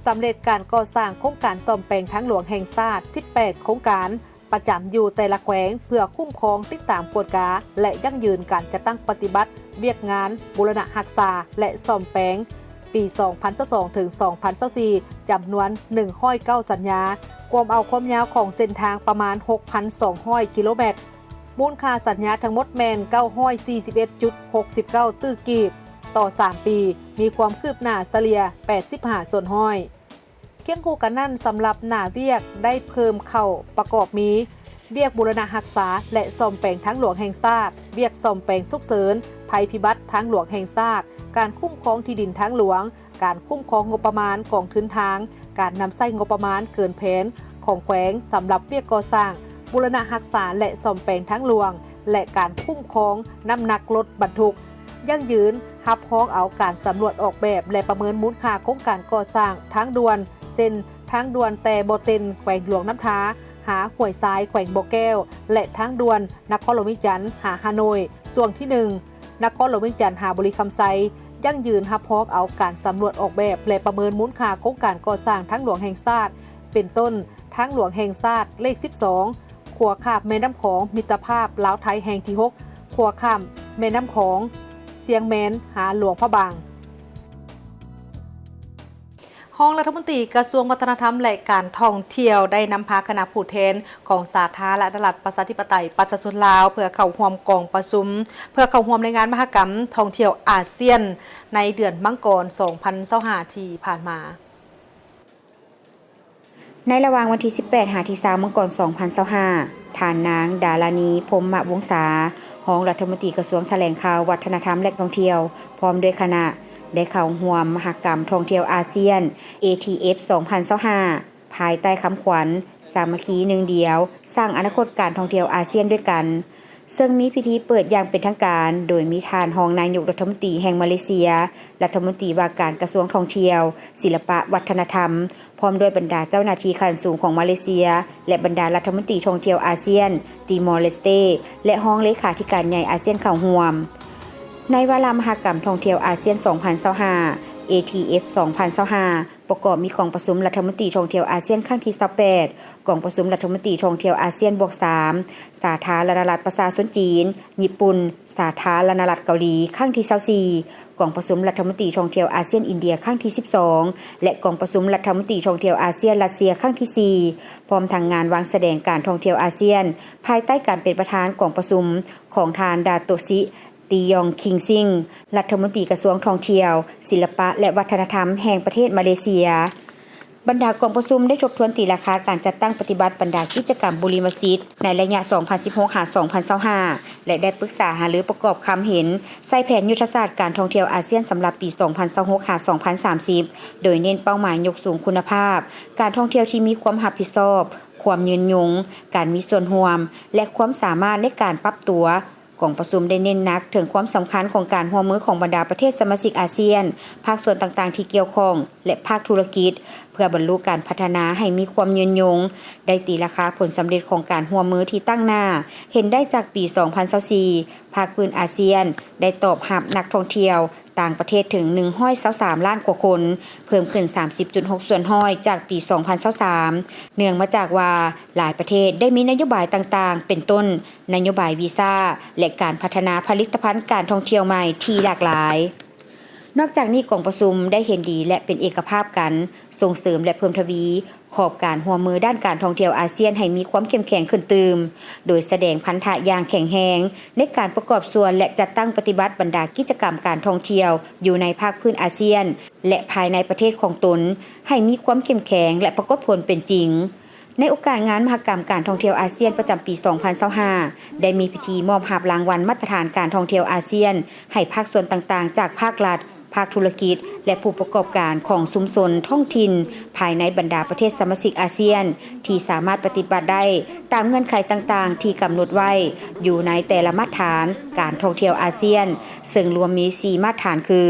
ສຳເລັດການກໍ່ສ້າງໂຄງການສ້ອມແປງທາງຫຼວງແຫ່ງຊາດສິບແປດໂຄງການ ປະຈຳຢູ່ແຕ່ລະແຂວງ ເພື່ອຄຸ້ມຄອງ, ຕິດຕາມ, ກວດກາ ແລະ ຢັ້ງຢືນການຈັດຕັ້ງປະຕິບັດວຽກງານບູລະນະຮັກສາ ແລະ ສ້ອມແປງ ປີສອງພັນຊາວສອງ ເຖິງ ສອງພັນຊາວສີ່ ຈຳນວນໜຶ່ງຮ້ອຍເກົ້າສັນຍາ, ກວມເອົາຄວາມຍາວຂອງເສັ້ນທາງປະມານຫົກພັນສອງຮ້ອຍກິໂລແມັດ, ມູນຄ່າສັນຍາທັງໝົດແມ່ນເກົ້າຮ້ອຍສີ່ສິບເອັດຈຸດຫົກສິບເກົ້າຕື້ກີບ ຕໍ່ສາມປີ, ມີຄວາມຄືບໜ້າສະເລ່ຍແປດສິບຫ້າສ່ວນຮ້ອຍ. ຄຽງຄູ່ກັນນັ້ນ, ສຳລັບໜ້າວຽກໄດ້ເພີ່ມເຂົ້າປະກອບມີ ວຽກບູລະນະຮັກສາ ແລະ ສ້ອມແປງທາງຫຼວງແຫ່ງຊາດ, ວຽກສ້ອມແປງສຸກເສີນໄພພິບັດທາງຫຼວງແຫ່ງຊາດ, ການຄຸ້ມຄອງທີ່ດິນທາງຫຼວງ, ການຄຸ້ມຄອງງົບປະມານກອງທຶນທາງ, ການນຳໃຊ້ງົບປະມານເກີນແຜນຂອງແຂວງສຳລັບວຽກກໍ່ສ້າງ, ບູລະນະຮັກສາ ແລະ ສ້ອມແປງທາງຫຼວງ ແລະ ການຄຸ້ມຄອງນ້ຳໜັກລົດບັນທຸກ. ຢັ້ງຢືນຮັບຮອງເອົາການສຳຫຼວດອອກແບບ ແລະ ປະເມີນມູນຄ່າໂຄງການກໍ່ສ້າງທາງດ່ວນ ເຊັ່ນ ທາງດ່ວນແຕ່ບໍ່ເຕັນ ແຂວງຫຼວງນ້ຳທາ ຫາຫ້ວຍຊາຍ ແຂວງບໍ່ແກ້ວ ແລະ ທາງດ່ວນນະຄອນຫຼວງວຽງຈັນ ຫາຮ່າໂນ້ຍ ຊ່ວງທີໜຶ່ງ ນະຄອນຫຼວງວຽງຈັນ ຫາບໍລິຄຳໄຊ. ຢັ້ງຢືນຮັບຮອງເອົາການສຳຫຼວດອອກແບບ ແລະ ປະເມີນມູນຄ່າໂຄງການກໍ່ສ້າງທາງຫຼວງແຫ່ງຊາດ ເປັນຕົ້ນ ທາງຫຼວງແຫ່ງຊາດເລກສິບສອງ ຂົວຂ້າມແມ່ນ້ຳຂອງມິດຕະພາບລາວໄທແຫ່ງທີຫົກ ຂົວຂ້າມແມ່ນ້ຳຂອງຊຽງແມນ ຫາຫຼວງພະບາງ. ຮອງລັດຖະມົນຕີກະຊວງວັດທະນະທຳ ແລະ ການທ່ອງທ່ຽວ ໄດ້ນຳພາຄະນະຜູ້ແທນຂອງສາທາລະນະລັດ ປະຊາທິປະໄຕ ປະຊາຊົນລາວ ເພື່ອເຂົ້າຮ່ວມກອງປະຊຸມ ເພື່ອເຂົ້າຮ່ວມໃນງານມະຫະກຳທ່ອງທ່ຽວອາຊຽນ ໃນເດືອນມັງກອນ ສອງພັນຊາວຫ້າ ທີ່ຜ່ານມາ. ໃນລະຫວ່າງວັນທີສິບແປດ ຫາ ທີຊາວ ມັງກອນ ສອງພັນຊາວຫ້າ ທ່ານນາງ ດາລານີ ພົມມະວົງສາ ຮອງລັດຖະມົນຕີກະຊວງຖະແຫຼງຂ່າວ, ວັດທະນະທຳ ແລະ ທ່ອງທ່ຽວ ພ້ອມດ້ວຍຄະນະ ໄດ້ເຂົ້າຮ່ວມມະຫະກຳທ່ອງທ່ຽວອາຊຽນ ເອທີເອັຟ ສອງພັນຊາວຫ້າ ພາຍໃຕ້ຄຳຂວັນ ສາມັກຄີໜຶ່ງດຽວ ສ້າງອະນາຄົດການທ່ອງທ່ຽວອາຊຽນດ້ວຍກັນ. ເຊິ່ງມີພິທີເປີດຢ່າງເປັນທາງການ ໂດຍມີທ່ານຮອງນາຍົກລັດຖະມົນຕີແຫ່ງມາເລເຊຍ, ລັດຖະມົນຕີວ່າການກະຊວງທ່ອງທ່ຽວ, ສິລະປະ, ວັດທະນະທຳ, ພ້ອມດ້ວຍບັນດາເຈົ້າໜ້າທີ່ຂັ້ນສູງຂອງມາເລເຊຍ ແລະ ບັນດາລັດຖະມົນຕີທ່ອງທ່ຽວອາຊຽນ, ຕີມໍເລສເຕ ແລະ ຮອງເລຂາທິການໃຫຍ່ອາຊຽນເຂົ້າຮ່ວມ. ໃນວາລະມະຫະກຳທ່ອງທ່ຽວອາຊຽນ ສອງພັນຊາວຫ້າ ເອທີເອັຟ ສອງພັນຊາວຫ້າ ປະກອບມີກອງປະຊຸມລັດຖະມົນຕີທ່ອງທ່ຽວອາຊຽນຄັ້ງທີຊາວແປດ, ກອງປະຊຸມລັດຖະມົນຕີທ່ອງທ່ຽວອາຊຽນບວກສາມ, ສາທາລະນະລັດປະຊາຊົນຈີນ, ຍີ່ປຸ່ນ, ສາທາລະນະລັດເກົາຫຼີ ຄັ້ງທີຊາວສີ່, ກອງປະຊຸມລັດຖະມົນຕີທ່ອງທ່ຽວອາຊຽນອິນເດຍຄັ້ງທີສິບສອງ ແລະ ກອງປະຊຸມລັດຖະມົນຕີທ່ອງທ່ຽວອາຊຽນຣັດເຊຍຄັ້ງທີສີ່, ພ້ອມທັງງານວາງສະແດງການທ່ອງທ່ຽວອາຊຽນ ພາຍໃຕ້ການເປັນປະທານກອງປະຊຸມຂອງທ່ານ ດາໂຕະຊິ ຕີຢອງ ຄິງຊິງ ລັດຖະມົນຕີກະຊວງທ່ອງທ່ຽວ, ສິລະປະ ແລະ ວັດທະນະທຳແຫ່ງປະເທດມາເລເຊຍ. ບັນດາກອງປະຊຸມໄດ້ທົບທວນຕີລາຄາການຈັດຕັ້ງປະຕິບັດບັນດາກິດຈະກຳບຸລິມະສິດໃນໄລຍະ ສອງພັນສິບຫົກ ຫາ ສອງພັນຊາວຫ້າ ແລະ ໄດ້ປຶກສາຫາລືປະກອບຄຳເຫັນໃສ່ແຜນຍຸດທະສາດການທ່ອງທ່ຽວອາຊຽນສຳລັບປີ ສອງພັນຊາວຫົກ ຫາ ສອງພັນສາມສິບ ໂດຍເນັ້ນເປົ້າໝາຍຍົກສູງຄຸນນະພາບການທ່ອງທ່ຽວທີ່ມີຄວາມຮັບຜິດຊອບ, ຄວາມຍືນຍົງ, ການມີສ່ວນຮ່ວມ ແລະ ຄວາມສາມາດໃນການປັບຕົວ. ກອງປະຊຸມໄດ້ເນັ້ນໜັກເຖິງຄວາມສຳຄັນຂອງການຮ່ວມມືຂອງບັນດາປະເທດສະມາຊິກອາຊຽນ, ພາກສ່ວນຕ່າງໆທີ່ກ່ຽວຂ້ອງ ແລະ ພາກທຸລະກິດ ເພື່ອບັນລຸການພັດທະນາໃຫ້ມີຄວາມຍືນຍົງ, ໄດ້ຕີລາຄາຜົນສຳເລັດຂອງການຮ່ວມມືທີ່ຕັ້ງໜ້າເຫັນໄດ້ຈາກປີ ສອງພັນຊາວສີ່ ພາກພື້ນອາຊຽນໄດ້ຕອບຮັບນັກທ່ອງທ່ຽວຕ່າງປະເທດເຖິງ ໜຶ່ງຮ້ອຍຊາວສາມລ້ານກວ່າຄົນ, ເພີ່ມຂຶ້ນ ສາມສິບຈຸດຫົກສ່ວນຮ້ອຍ ຈາກປີ ສອງພັນຊາວສາມ ເນື່ອງມາຈາກວ່າຫຼາຍປະເທດໄດ້ມີນະໂຍບາຍຕ່າງໆ ເປັນຕົ້ນ ນະໂຍບາຍວີຊາ ແລະ ການພັດທະນາຜະລິດຕະພັນການທ່ອງທ່ຽວໃໝ່ທີ່ຫຼາກຫຼາຍ. ນອກຈາກນີ້, ກອງປະຊຸມໄດ້ເຫັນດີ ແລະ ເປັນເອກະພາບກັນ ສົ່ງເສີມ ແລະ ເພີ່ມທະວີຂອບການຮ່ວມມືດ້ານການທ່ອງທ່ຽວອາຊຽນໃຫ້ມີຄວາມເຂັ້ມແຂງຂຶ້ນຕື່ມ, ໂດຍສະແດງພັນທະຢ່າງແຂງແຮງໃນການປະກອບສ່ວນ ແລະ ຈັດຕັ້ງປະຕິບັດບັນດາກິດຈະກຳການທ່ອງທ່ຽວຢູ່ໃນພາກພື້ນອາຊຽນ ແລະ ພາຍໃນປະເທດຂອງຕົນ ໃຫ້ມີຄວາມເຂັ້ມແຂງ ແລະ ປາກົດຜົນເປັນຈິງ. ໃນໂອກາດງານມະຫະກຳການທ່ອງທ່ຽວອາຊຽນປະຈຳປີ ສອງພັນຊາວຫ້າ ໄດ້ມີພິທີມອບຮັບລາງວັນມາດຕະຖານການທ່ອງທ່ຽວອາຊຽນ ໃຫ້ພາກສ່ວນຕ່າງໆຈາກພາກລັດ, ພາກທຸລະກິດ ແລະ ຜູ້ປະກອບການຂອງຊຸມຊົນທ້ອງຖິ່ນ ພາຍໃນບັນດາປະເທດສະມາຊິກອາຊຽນ ທີ່ສາມາດປະຕິບັດໄດ້ຕາມເງື່ອນໄຂຕ່າງໆທີ່ກຳນົດໄວ້ ຢູ່ໃນແຕ່ລະມາດຖານການທ່ອງທ່ຽວອາຊຽນ, ເຊິ່ງລວມມີສີ່ມາດຖານຄື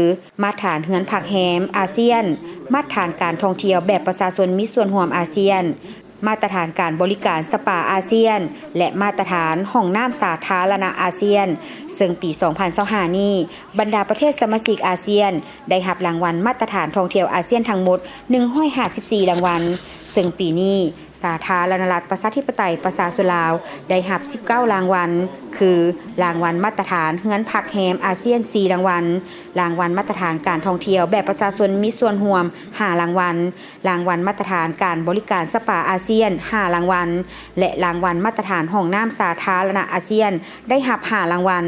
ມາດຖານເຮືອນພັກແຮມອາຊຽນ, ມາດຖານການທ່ອງທ່ຽວແບບປະຊາຊົນມີສ່ວນຮ່ວມອາຊຽນ, ມາດຕະຖານການບໍລິການສະປາອາຊຽນ ແລະ ມາດຕະຖານຫ້ອງນ້ຳສາທາລະນະອາຊຽນ, ເຊິ່ງປີສອງພັນຊາວຫ້ານີ້ ບັນດາປະເທດສະມາຊິກອາຊຽນ ໄດ້ຮັບລາງວັນມາດຕະຖານທ່ອງທ່ຽວອາຊຽນທັງໝົດໜຶ່ງຮ້ອຍຫ້າສິບສີ່ລາງວັນ, ເຊິ່ງປີນີ້ ສາທາລະນະລັດປະຊາທິປະໄຕປະຊາຊົນລາວ ໄດ້ຮັບສິບເກົ້າລາງວັນ ຄື ລາງວັນມາດຕະຖານເຮືອນພັກແຮມອາຊຽນສີ່ລາງວັນ, ລາງວັນມາດຕະຖານການທ່ອງທ່ຽວແບບປະຊາຊົນມີສ່ວນຮ່ວມຫ້າລາງວັນ, ລາງວັນມາດຕະຖານການບໍລິການສະປາອາຊຽນຫ້າລາງວັນ ແລະ ລາງວັນມາດຕະຖານຫ້ອງນ້ຳສາທາລະນະອາຊຽນ ໄດ້ຮັບຫ້າລາງວັນ.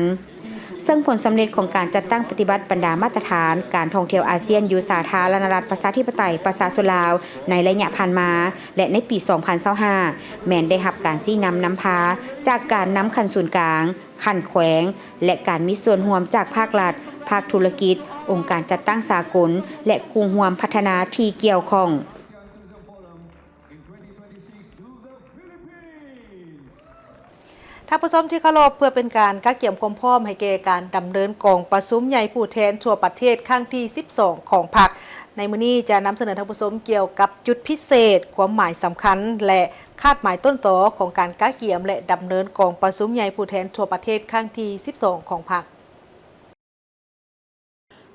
ເຊິ່ງຜົນສຳເລັດຂອງການຈັດຕັ້ງປະຕິບັດບັນດາມາດຕະຖານການທ່ອງທ່ຽວອາຊຽນຢູ່ສາທາລະນະລັດປະຊາທິປະໄຕປະຊາຊົນລາວໃນໄລຍະຜ່ານມາ ແລະ ໃນປີສອງພັນຊາວຫ້າ ແມ່ນໄດ້ຮັບການຊີ້ນຳນຳພາຈາກການນຳຂັ້ນສູນກາງ, ຂັ້ນແຂວງ ແລະ ການມີສ່ວນຮ່ວມຈາກພາກລັດ, ພາກທຸລະກິດ, ອົງການຈັດຕັ້ງສາກົນ ແລະ ຄູ່ຮ່ວມພັດທະນາທີ່ກ່ຽວຂ້ອງ. ທ່ານຜູ້ຊົມທີ່ເຄົາລົບ, ເພື່ອເປັນການກະກຽມຄວາມພ້ອມໃຫ້ແກ່ການດຳເນີນກອງປະຊຸມໃຫຍ່ຜູ້ແທນທົ່ວປະເທດຄັ້ງທີສິບສອງຂອງພັກ, ໃນມື້ນີ້ຈະນຳສະເໜີທ່ານຜູ້ຊົມກ່ຽວກັບຈຸດພິເສດ, ຄວາມໝາຍສຳຄັນ ແລະ ຄາດໝາຍຕົ້ນຕໍຂອງການກະກຽມ ແລະ ດຳເນີນກອງປະຊຸມໃຫຍ່ຜູ້ແທນທົ່ວປະເທດຄັ້ງທີສິບສອງຂອງພັກ.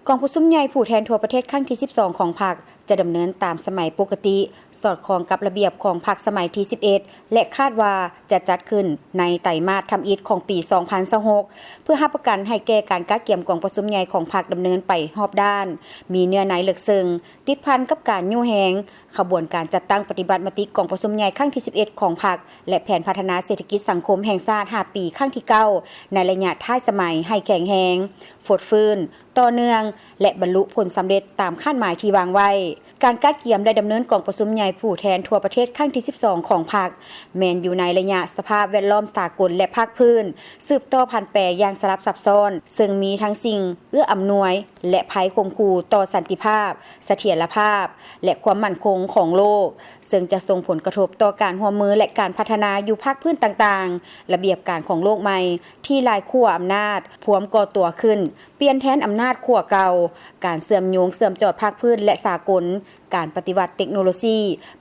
ກອງປະຊຸມໃຫຍ່ຜູ້ແທນທົ່ວປະເທດຄັ້ງທີສິບສອງຂອງພັກ ຈະດຳເນີນຕາມສະໄໝປົກກະຕິ, ສອດຄ່ອງກັບລະບຽບຂອງພັກສະໄໝທີສິບເອັດ ແລະ ຄາດວ່າຈະຈັດຂຶ້ນໃນໄຕມາດທຳອິດຂອງປີສອງພັນຊາວຫົກ ເພື່ອຮັບປະກັນໃຫ້ແກ່ການກະກຽມກອງປະຊຸມໃຫຍ່ຂອງພັກດຳເນີນໄປຮອບດ້ານ, ມີເນື້ອໃນເລິກເຊິ່ງ, ຕິດພັນກັບການຍູ້ແຮງ, ຂະບວນການຈັດຕັ້ງປະຕິບັດມະຕິກອງປະຊຸມໃຫຍ່ຄັ້ງທີສິບເອັດຂອງພັກ ແລະ ແຜນພັດທະນາເສດຖະກິດສັງຄົມແຫ່ງຊາດຫ້າປີຄັ້ງທີເກົ້າ ໃນໄລຍະທ້າຍສະໄໝໃຫ້ແຂງແຮງ, ຟົດຟື້ນ, ຕໍ່ເນື່ອງ ແລະ ບັນລຸຜົນສຳເລັດຕາມຄາດໝາຍທີ່ວາງໄວ້. ການກະກຽມ ແລະ ດຳເນີນກອງປະຊຸມໃຫຍ່ຜູ້ແທນທົ່ວປະເທດຄັ້ງທີສິບສອງຂອງພັກ ແມ່ນຢູ່ໃນໄລຍະສະພາບແວດລ້ອມສາກົນ ແລະ ພາກພື້ນ ສືບຕໍ່ຜັນແປຢ່າງສະຫຼັບຊັບຊ້ອນ, ເຊິ່ງມີທັງສິ່ງເອື້ອອຳນວຍ ແລະ ໄພຂົ່ມຂູ່ຕໍ່ສັນຕິພາບ, ສະຖຽນລະພາບ ແລະ ຄວາມໝັ້ນຄົງຂອງໂລກ, ເຊິ່ງຈະສົ່ງຜົນກະທົບຕໍ່ການຮ່ວມມື ແລະ ການພັດທະນາຢູ່ພາກພື້ນຕ່າງໆ, ລະບຽບການຂອງໂລກໃໝ່ທີ່ຫຼາຍຂົ້ວອຳນາດພວມກໍ່ຕົວຂຶ້ນ, ປ່ຽນແທນອຳນາດຂົ້ວເກົ່າ, ການເຊື່ອມໂຍງເຊື່ອມຈອດພາກພື້ນ ແລະ ສາກົນ, ການປະຕິວັດເຕັກໂນໂລຊີ,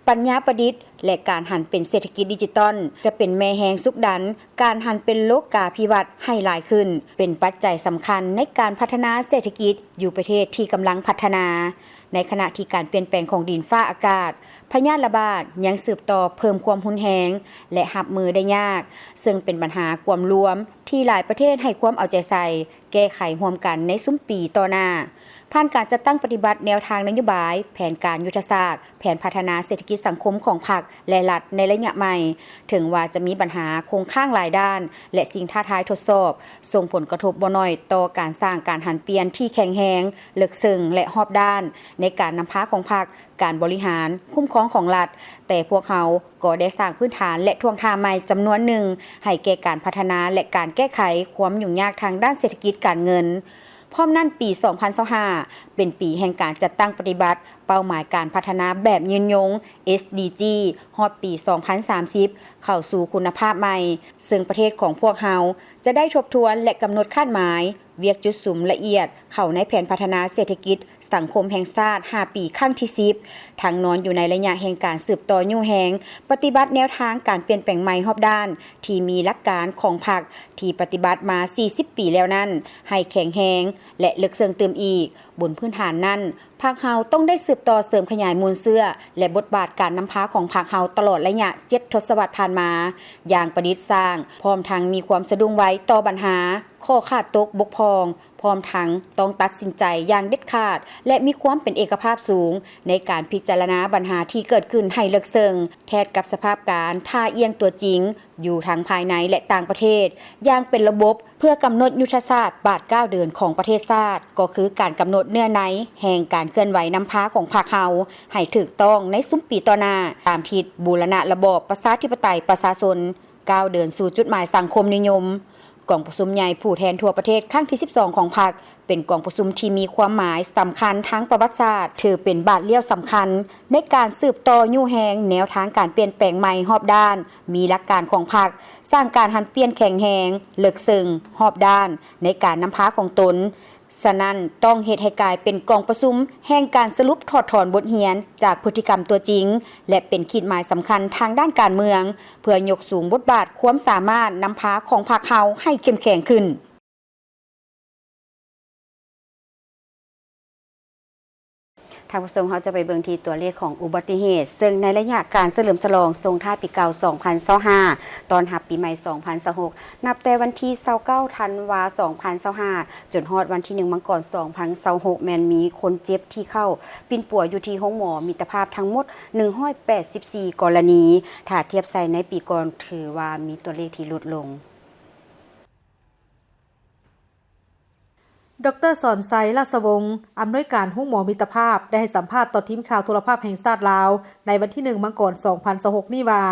ປັນຍາປະດິດ ແລະ ການຫັນເປັນເສດຖະກິດດິຈິຕອນ ຈະເປັນແມ່ແຮງຊຸກດັນການຫັນເປັນໂລກາພິວັດໃຫ້ຫຼາຍຂຶ້ນ, ເປັນປັດໄຈສຳຄັນໃນການພັດທະນາເສດຖະກິດຢູ່ປະເທດທີ່ກຳລັງພັດທະນາ. ໃນຂະນະທີ່ການປ່ຽນແປງຂອງດິນຟ້າອາກາດ, ພະຍາດລະບາດຍັງສືບຕໍ່ເພີ່ມຄວາມຮຸນແຮງ ແລະ ຮັບມືໄດ້ຍາກ, ເຊິ່ງເປັນບັນຫາກວມລວມທີ່ຫຼາຍປະເທດໃຫ້ຄວາມເອົາໃຈໃສ່ ແກ້ໄຂຮ່ວມກັນໃນຊຸມປີຕໍ່ໜ້າ. ຜ່ານການຈັດຕັ້ງປະຕິບັດແນວທາງນະໂຍບາຍ, ແຜນການຍຸດທະສາດ, ແຜນພັດທະນາເສດຖະກິດສັງຄົມຂອງພັກ ແລະ ລັດໃນໄລຍະໃໝ່, ເຖິງວ່າຈະມີບັນຫາຄົງຄ້າງຫຼາຍດ້ານ ແລະ ສິ່ງທ້າທາຍທົດສອບ, ສົ່ງຜົນກະທົບບໍ່ໜ້ອຍຕໍ່ການສ້າງການຫັນປ່ຽນທີ່ແຂງແຮງ, ເລິກເຊິ່ງ ແລະ ຮອບດ້ານໃນການນຳພາຂອງພັກ, ການບໍລິຫານ, ຄຸ້ມຄອງຂອງລັດ, ແຕ່ພວກເຮົາກໍໄດ້ສ້າງພື້ນຖານ ແລະ ທ່ວງທ່າໃໝ່ຈຳນວນໜຶ່ງໃຫ້ແກ່ການພັດທະນາ ແລະ ການແກ້ໄຂຄວາມຫຍຸ້ງຍາກທາງດ້ານເສດຖະກິດການເງິນ. ພ້ອມນັ້ນ, ປີສອງພັນຊາວຫ້າ ເປັນປີແຫ່ງການຈັດຕັ້ງປະຕິບັດເປົ້າໝາຍການພັດທະນາແບບຍືນຍົງ ເອສດີຈີ ຮອດປີສອງພັນສາມສິບ ເຂົ້າສູ່ຄຸນນະພາບໃໝ່, ເຊິ່ງປະເທດຂອງພວກເຮົາຈະໄດ້ທົບທວນ ແລະ ກຳນົດຄາດໝາຍ ວຽກຈຸດສຸມລະອຽດເຂົ້າໃນແຜນພັດທະນາເສດຖະກິດ ສັງຄົມແຫ່ງຊາດຫ້າປີຄັ້ງທີສິບ ທັງນອນຢູ່ໃນໄລຍະແຫ່ງການສືບຕໍ່ຍູ້ແຮງ ປະຕິບັດແນວທາງການປ່ຽນແປງໃໝ່ຮອບດ້ານ ທີ່ມີຫຼັກການຂອງພັກ ທີ່ປະຕິບັດມາສີ່ສິບປີແລ້ວນັ້ນ ໃຫ້ແຂງແຮງ ແລະ ເລິກເຊິ່ງຕື່ມອີກ. ບົນພື້ນຖານນັ້ນ, ພັກເຮົາຕ້ອງໄດ້ສືບຕໍ່ເສີມຂະຫຍາຍມູນເຊື້ອ ແລະ ບົດບາດການນຳພາຂອງພັກເຮົາຕະຫຼອດໄລຍະເຈັດທົດສະວັດຜ່ານມາ ຢ່າງປະດິດສ້າງ, ພ້ອມທັງມີຄວາມສະດຸ້ງໄວຕໍ່ບັນຫາ, ຂໍ້ຂາດຕົກ, ບົກຜ່ອງ, ພ້ອມທັງຕ້ອງຕັດສິນໃຈຢ່າງເດັດຂາດ ແລະ ມີຄວາມເປັນເອກະພາບສູງໃນການພິຈາລະນາບັນຫາທີ່ເກີດຂຶ້ນໃຫ້ເລິກເຊິ່ງ, ແທດກັບສະພາບການທ່າອ່ຽງຕົວຈິງ ຢູ່ທັງພາຍໃນ ແລະ ຕ່າງປະເທດ ຢ່າງເປັນລະບົບ ເພື່ອກຳນົດຍຸດທະສາດບາດກ້າວເດີນຂອງປະເທດຊາດ, ກໍຄືການກຳນົດເນື້ອໃນແຫ່ງການເຄື່ອນໄຫວນຳພາຂອງພັກເຮົາໃຫ້ຖືກຕ້ອງໃນຊຸມປີຕໍ່ໜ້າ, ຕາມທິດບູລະນະລະບອບປະຊາທິປະໄຕປະຊາຊົນ, ກ້າວເດີນສູ່ຈຸດໝາຍສັງຄົມນິຍົມ. ກອງປະຊຸມໃຫຍ່ຜູ້ແທນທົ່ວປະເທດຄັ້ງທີສິບສອງຂອງພັກ ເປັນກອງປະຊຸມທີ່ມີຄວາມໝາຍສຳຄັນທາງປະຫວັດສາດ, ຖືເປັນບາດລ້ຽວສຳຄັນໃນການສືບຕໍ່ຍູ້ແຮງແນວທາງການປ່ຽນແປງໃໝ່ຮອບດ້ານ, ມີຫຼັກການຂອງພັກ, ສ້າງການຫັນປ່ຽນແຂງແຮງ, ເລິກເຊິ່ງ, ຮອບດ້ານໃນການນຳພາຂອງຕົນ. ສະນັ້ນ, ຕ້ອງເຮັດໃຫ້ກາຍເປັນກອງປະຊຸມແຫ່ງການສະຫຼຸບຖອດຖອນບົດຮຽນຈາກພຶດຕິກຳຕົວຈິງ ແລະ ເປັນຂີດໝາຍສຳຄັນທາງດ້ານການເມືອງ, ເພື່ອຍົກສູງບົດບາດຄວາມສາມາດນຳພາຂອງພັກເຮົາໃຫ້ເຂັ້ມແຂງຂຶ້ນ. ທ່ານຜູ້ຊົມ, ເຮົາຈະໄປເບິ່ງທີ່ຕົວເລກຂອງອຸບັດຕິເຫດ, ເຊິ່ງໃນໄລຍະການສະເຫຼີມສະຫຼອງສົ່ງທ້າຍປີເກົ່າສອງພັນຊາວຫ້າ ຕ້ອນຮັບປີໃໝ່ສອງພັນຊາວຫົກ ນັບແຕ່ວັນທີຊາວເກົ້າ ທັນວາ ສອງພັນຊາວຫ້າ ຈົນຮອດວັນທີໜຶ່ງ ມັງກອນ ສອງພັນຊາວຫົກ ແມ່ນມີຄົນເຈັບທີ່ເຂົ້າປິ່ນປົວຢູ່ທີ່ໂຮງໝໍມິດຕະພາບທັງໝົດ ໜຶ່ງຮ້ອຍແປດສິບສີ່ ກໍລະນີ. ຖ້າທຽບໃສ່ໃນປີກ່ອນ, ຖືວ່າມີຕົວເລກທີ່ຫຼຸດລົງ. ດອກເຕີ ສອນໄຊ ລາຊະວົງ ອຳນວຍການໂຮງໝໍມິດຕະພາບ ໄດ້ໃຫ້ສຳພາດຕໍ່ທີມຂ່າວໂທລະພາບແຫ່ງຊາດລາວ ໃນວັນທີໜຶ່ງ ມັງກອນ ສອງພັນຊາວຫົກ ນີ້ວ່າ,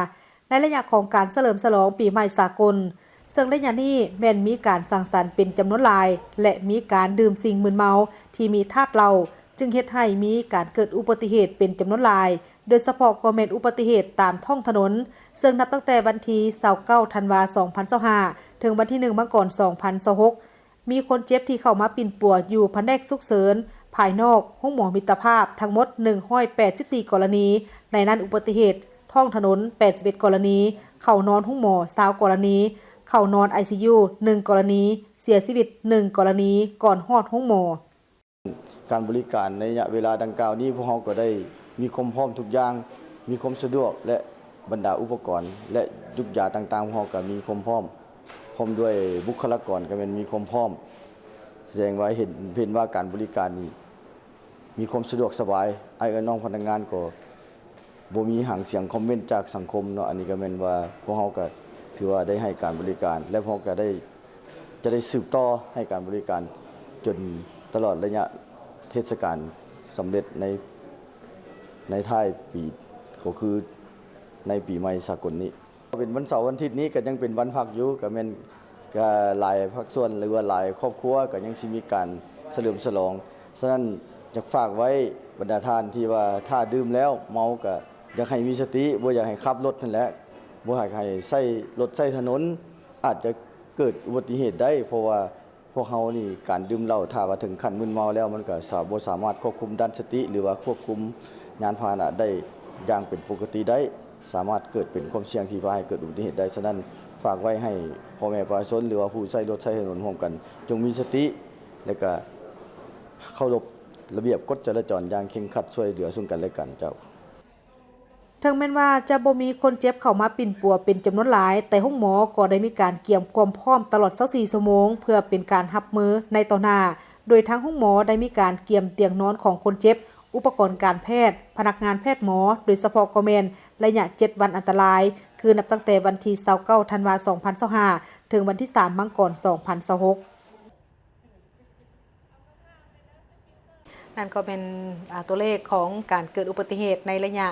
ໃນໄລຍະຂອງການສະເຫຼີມສະຫຼອງປີໃໝ່ສາກົນ, ເຊິ່ງໄລຍະນີ້ແມ່ນມີການສັງສັນເປັນຈຳນວນຫຼາຍ ແລະ ມີການດື່ມສິ່ງມຶນເມົາທີ່ມີທາດເຫຼົ້າ, ຈຶ່ງເຮັດໃຫ້ມີການເກີດອຸບັດຕິເຫດເປັນຈຳນວນຫຼາຍ, ໂດຍສະເພາະກໍແມ່ນອຸບັດຕິເຫດຕາມທ້ອງຖະໜົນ, ເຊິ່ງນັບຕັ້ງແຕ່ວັນທີຊາວເກົ້າ ທັນວາ ສອງພັນຊາວຫ້າ ເຖິງວັນທີໜຶ່ງ ມັງກອນ ສອງພັນຊາວຫົກ ມີຄົນເຈັບທີ່ເຂົ້າມາປິ່ນປົວຢູ່ພະແນກສຸກເສີນພາຍນອກໂຮງໝໍມິດຕະພາບທັງໝົດ ໜຶ່ງຮ້ອຍແປດສິບສີ່ ກໍລະນີ, ໃນນັ້ນອຸບັດຕິເຫດທ້ອງຖະໜົນ ແປດສິບເອັດ ກໍລະນີ, ເຂົ້ານອນໂຮງໝໍ ຊາວ ກໍລະນີ, ເຂົ້ານອນ ໄອຊີຢູ ໜຶ່ງ ກໍລະນີ, ເສຍຊີວິດ ໜຶ່ງ ກໍລະນີ ກ່ອນຮອດໂຮງໝໍ. ການບໍລິການໃນໄລຍະເວລາດັ່ງກ່າວນີ້, ພວກເຮົາກໍໄດ້ມີຄວາມພ້ອມທຸກຢ່າງ, ມີຄວາມສະດວກ ແລະ ບັນດາອຸປະກອນ ແລະ ຢູກຢາຕ່າງໆ ພວກເຮົາກໍມີຄວາມພ້ອມ, ພ້ອມດ້ວຍບຸກຄະລາກອນກໍແມ່ນມີຄວາມພ້ອມ, ສະແດງວ່າເຫັນ, ເຫັນວ່າການບໍລິການນີ້ມີຄວາມສະດວກສະບາຍ, ອ້າຍເອື້ອຍນ້ອງພະນັກງານກໍ ບໍ່ມີຫາງສຽງຄອມເມັນຈາກສັງຄົມເນາະ. ອັນນີ້ກໍແມ່ນວ່າພວກເຮົາກໍຖືວ່າໄດ້ໃຫ້ການບໍລິການ ແລະ ພວກເຮົາກໍໄດ້ ຈະໄດ້ສືບຕໍ່ໃຫ້ການບໍລິການຈົນຕະຫຼອດໄລຍະເທດສະການສຳເລັດໃນ ໃນທ້າຍປີ ກໍຄືໃນປີໃໝ່ສາກົນນີ້. ເປັນວັນເສົາວັນອາທິດນີ້ກໍຍັງເປັນວັນພັກຢູ່, ກໍແມ່ນ ກະຫຼາຍພາກສ່ວນ ຫຼືວ່າຫຼາຍຄອບຄົວກໍຍັງຊິມີການສະເຫຼີມສະຫຼອງ. ສະນັ້ນ ຢາກຝາກໄວ້ບັນດາທ່ານທີ່ວ່າຖ້າດື່ມແລ້ວເມົາ ກະຢາກໃຫ້ມີສະຕິ ບໍ່ຢາກໃຫ້ຂັບລົດຫັ້ນແຫຼະ, ບໍ່ຢາກໃຫ້ໃຊ້ລົດໃຊ້ຖະໜົນ ອາດຈະເກີດອຸບັດຕິເຫດໄດ້ ເພາະວ່າພວກເຮົານີ້ ການດື່ມເຫຼົ້າ ຖ້າວ່າເຖິງຂັ້ນມຶນເມົາແລ້ວ ມັນກະສາ ບໍ່ສາມາດຄວບຄຸມດ້ານສະຕິ ຫຼືວ່າຄວບຄຸມຍານພາຫະນະໄດ້ຢ່າງເປັນປົກກະຕິໄດ້. ສາມາດເກີດເປັນຄວາມສ່ຽງທີ່ພາໃຫ້ເກີດອຸບັດຕິເຫດໄດ້. ສະນັ້ນ ຝາກໄວ້ໃຫ້ພໍ່ແມ່ປະຊາຊົນ ຫຼືວ່າຜູ້ໃຊ້ລົດໃຊ້ຖະໜົນຮ່ວມກັນ ຈົ່ງມີສະຕິ ແລະ ກະເຄົາລົບລະບຽບກົດຈະລາຈອນຢ່າງເຄັ່ງຄັດ ຊ່ວຍເຫຼືອເຊິ່ງກັນແລະກັນ. ເຈົ້າ. ເຖິງແມ່ນວ່າຈະບໍ່ມີຄົນເຈັບເຂົ້າມາປິ່ນປົວເປັນຈຳນວນຫຼາຍ, ແຕ່ໂຮງໝໍກໍໄດ້ມີການກຽມຄວາມພ້ອມຕະຫຼອດຊາວສີ່ຊົ່ວໂມງ ເພື່ອເປັນການຮັບມືໃນຕໍ່ໜ້າ, ໂດຍທາງໂຮງໝໍໄດ້ມີການກຽມຕຽງນອນຂອງຄົນເຈັບ, ອຸປະກອນການແພດ, ພະນັກງານແພດໝໍ, ໂດຍສະເພາະກໍແມ່ນໄລຍະເຈັດວັນອັນຕະລາຍ, ຄືນັບຕັ້ງແຕ່ວັນທີຊາວເກົ້າ ທັນວາ ສອງພັນຊາວຫ້າ ເຖິງວັນທີສາມ ມັງກອນ ສອງພັນຊາວຫົກ. ນັ້ນກໍເປັນ ອາ ຕົວເລກຂອງການເກີດອຸບັດຕິເຫດໃນໄລຍະ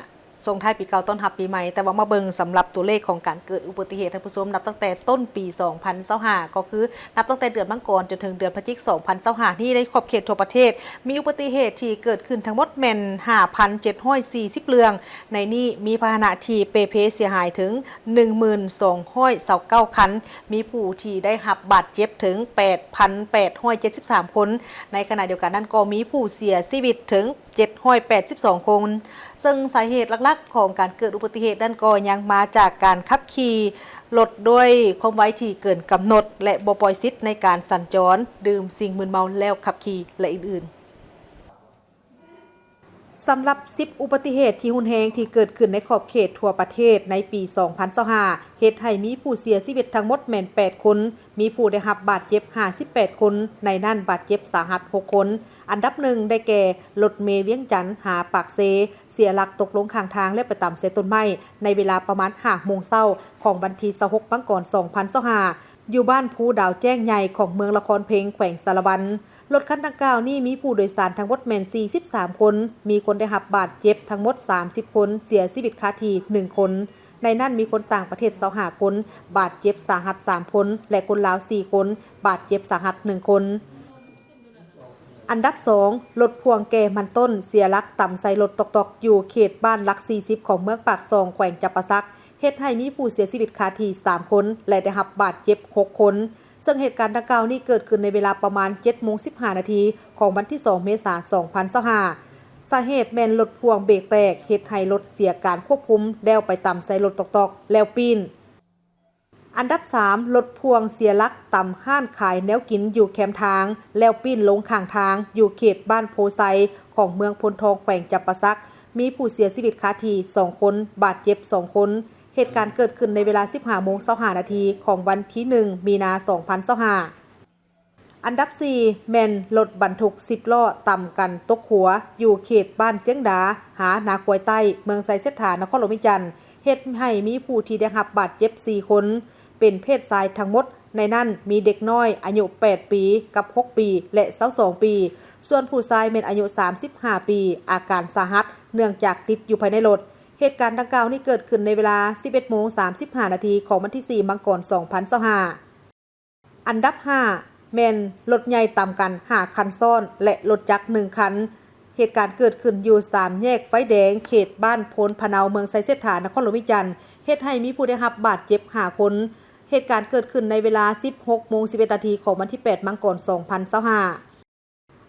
ສົ່ງທ້າຍປີເກົ່າຕ້ອນຮັບປີໃໝ່, ແຕ່ວ່າມາເບິ່ງສຳລັບຕົວເລກຂອງການເກີດອຸບັດຕິເຫດ, ທ່ານຜູ້ຊົມ, ນັບຕັ້ງແຕ່ຕົ້ນປີສອງພັນຊາວຫ້າ ກໍຄືນັບຕັ້ງແຕ່ເດືອນມັງກອນຈົນເຖິງເດືອນພະຈິກສອງພັນຊາວຫ້ານີ້, ໃນຂອບເຂດທົ່ວປະເທດ ມີອຸບັດຕິເຫດທີ່ເກີດຂຶ້ນທັງໝົດແມ່ນຫ້າພັນເຈັດຮ້ອຍສີ່ສິບເລື່ອງ, ໃນນີ້ມີພາຫະນະທີ່ເປ່ເພເສຍຫາຍເຖິງໜຶ່ງໝື່ນສອງຮ້ອຍຊາວເກົ້າຄັນ, ມີຜູ້ທີ່ໄດ້ຮັບບາດເຈັບເຖິງແປດພັນແປດຮ້ອຍເຈັດສິບສາມຄົນ, ໃນຂະນະດຽວກັນນັ້ນກໍມີຜູ້ເສຍຊີວິດເຖິງ ເຈັດຮ້ອຍແປດສິບສອງຄົນ, ເຊິ່ງສາເຫດຫຼັກໆຂອງການເກີດອຸບັດຕິເຫດນັ້ນກໍຍັງມາຈາກການຂັບຂີ່ລົດດ້ວຍຄວາມໄວທີ່ເກີນກຳນົດ ແລະ ບໍ່ປ່ອຍສິດໃນການສັນຈອນ, ດື່ມສິ່ງມຶນເມົາແລ້ວຂັບຂີ່ ແລະ ອື່ນໆ. ສຳລັບສິບອຸບັດຕິເຫດທີ່ຮຸນແຮງທີ່ເກີດຂຶ້ນໃນຂອບເຂດທົ່ວປະເທດໃນປີສອງພັນຊາວຫ້າ ເຮັດໃຫ້ມີຜູ້ເສຍຊີວິດທັງໝົດແມ່ນແປດຄົນ, ມີຜູ້ໄດ້ຮັບບາດເຈັບຫ້າສິບແປດຄົນ, ໃນນັ້ນບາດເຈັບສາຫັດຫົກຄົນ. ອັນດັບໜຶ່ງໄດ້ແກ່ ລົດເມວຽງຈັນຫາປາກເຊ ເສຍຫຼັກຕົກລົງຂ້າງທາງ ແລະ ໄປຕຳໃສ່ຕົ້ນໄມ້ ໃນເວລາປະມານຫ້າໂມງເຊົ້າຂອງວັນທີຊາວຫົກ ມັງກອນ ສອງພັນຊາວຫ້າ ຢູ່ບ້ານພູດາວແຈ້ງໃຫຍ່ ຂອງເມືອງລະຄອນເພັງ ແຂວງສາລະວັນ. ລົດຄັນດັ່ງກ່າວນີ້ມີຜູ້ໂດຍສານທັງໝົດແມ່ນສີ່ສິບສາມຄົນ, ມີຄົນໄດ້ຮັບບາດເຈັບທັງໝົດສາມສິບຄົນ, ເສຍຊີວິດຄາທີ່ໜຶ່ງຄົນ. ໃນນັ້ນມີຄົນຕ່າງປະເທດຊາວຫ້າຄົນ, ບາດເຈັບສາຫັດສາມຄົນ ແລະ ຄົນລາວສີ່ຄົນ, ບາດເຈັບສາຫັດໜຶ່ງຄົນ. ອັນດັບສອງ, ລົດພ່ວງແກ່ມັນຕົ້ນເສຍຫຼັກຕຳໃສ່ລົດຕອກໆ ຢູ່ເຂດບ້ານຫຼັກສີ່ສິບ ຂອງເມືອງປາກຊ່ອງ ແຂວງຈຳປາສັກ, ເຮັດໃຫ້ມີຜູ້ເສຍຊີວິດຄາທີ່ສາມຄົນ ແລະ ໄດ້ຮັບບາດເຈັບຫົກຄົນ. ເຊິ່ງເຫດການດັ່ງກ່າວນີ້ເກີດຂຶ້ນໃນເວລາປະມານເຈັດໂມງສິບຫ້ານາທີ ຂອງວັນທີສອງເມສາ ສອງພັນຊາວຫ້າ. ສາເຫດແມ່ນລົດພ່ວງເບຣກແຕກ ເຮັດໃຫ້ລົດເສຍການຄວບຄຸມ ແລ້ວໄປຕຳໃສ່ລົດຕອກໆ ແລ້ວປີ້ນ. ອັນດັບສາມ, ລົດພ່ວງເສຍຫຼັກຕຳຮ້ານຂາຍແນວກິນຢູ່ແຄມທາງ ແລ້ວປີ້ນລົງຂ້າງທາງ ຢູ່ເຂດບ້ານໂພໄຊ ຂອງເມືອງໂພນທອງ ແຂວງຈຳປາສັກ, ມີຜູ້ເສຍຊີວິດຄາທີ່ສອງຄົນ, ບາດເຈັບສອງຄົນ. ເຫດການເກີດຂຶ້ນໃນເວລາສິບຫ້າໂມງຊາວຫ້ານາທີ ຂອງວັນທີໜຶ່ງມີນາ ສອງພັນຊາວຫ້າ. ອັນດັບສີ່ ແມ່ນລົດບັນທຸກສິບລໍ້ຕຳກັນຕົກຂົວ ຢູ່ເຂດບ້ານຊຽງດາ ຫານາຄວາຍໃຕ້ ເມືອງໄຊເສດຖາ ນະຄອນຫຼວງວຽງຈັນ, ເຮັດໃຫ້ມີຜູ້ທີ່ໄດ້ຮັບບາດເຈັບສີ່ຄົນ ເປັນເພດຊາຍທັງໝົດ, ໃນນັ້ນມີເດັກນ້ອຍອາຍຸແປດປີ ກັບຫົກປີ ແລະ ຊາວສອງປີ, ສ່ວນຜູ້ຊາຍແມ່ນອາຍຸສາມສິບຫ້າປີ ອາການສາຫັດ ເນື່ອງຈາກຕິດຢູ່ພາຍໃນລົດ. ເຫດການດັ່ງກ່າວນີ້ເກີດຂຶ້ນໃນເວລາສິບເອັດໂມງສາມສິບຫ້ານາທີ ຂອງວັນທີສີ່ ມັງກອນ ສອງພັນຊາວຫ້າ. ອັນດັບຫ້າ ແມ່ນລົດໃຫຍ່ຕຳກັນຫ້າຄັນຊ້ອນ ແລະ ລົດຈັກໜຶ່ງຄັນ. ເຫດການເກີດຂຶ້ນຢູ່ສາມແຍກໄຟແດງ ເຂດບ້ານໂພນພະເນົາ ເມືອງໄຊເສດຖາ ນະຄອນຫຼວງວຽງຈັນ, ເຮັດໃຫ້ມີຜູ້ໄດ້ຮັບບາດເຈັບຫ້າຄົນ. ເຫດການເກີດຂຶ້ນໃນເວລາສິບຫົກໂມງສິບເອັດນາທີ ຂອງວັນທີແປດ ມັງກອນ ສອງພັນຊາວຫ້າ.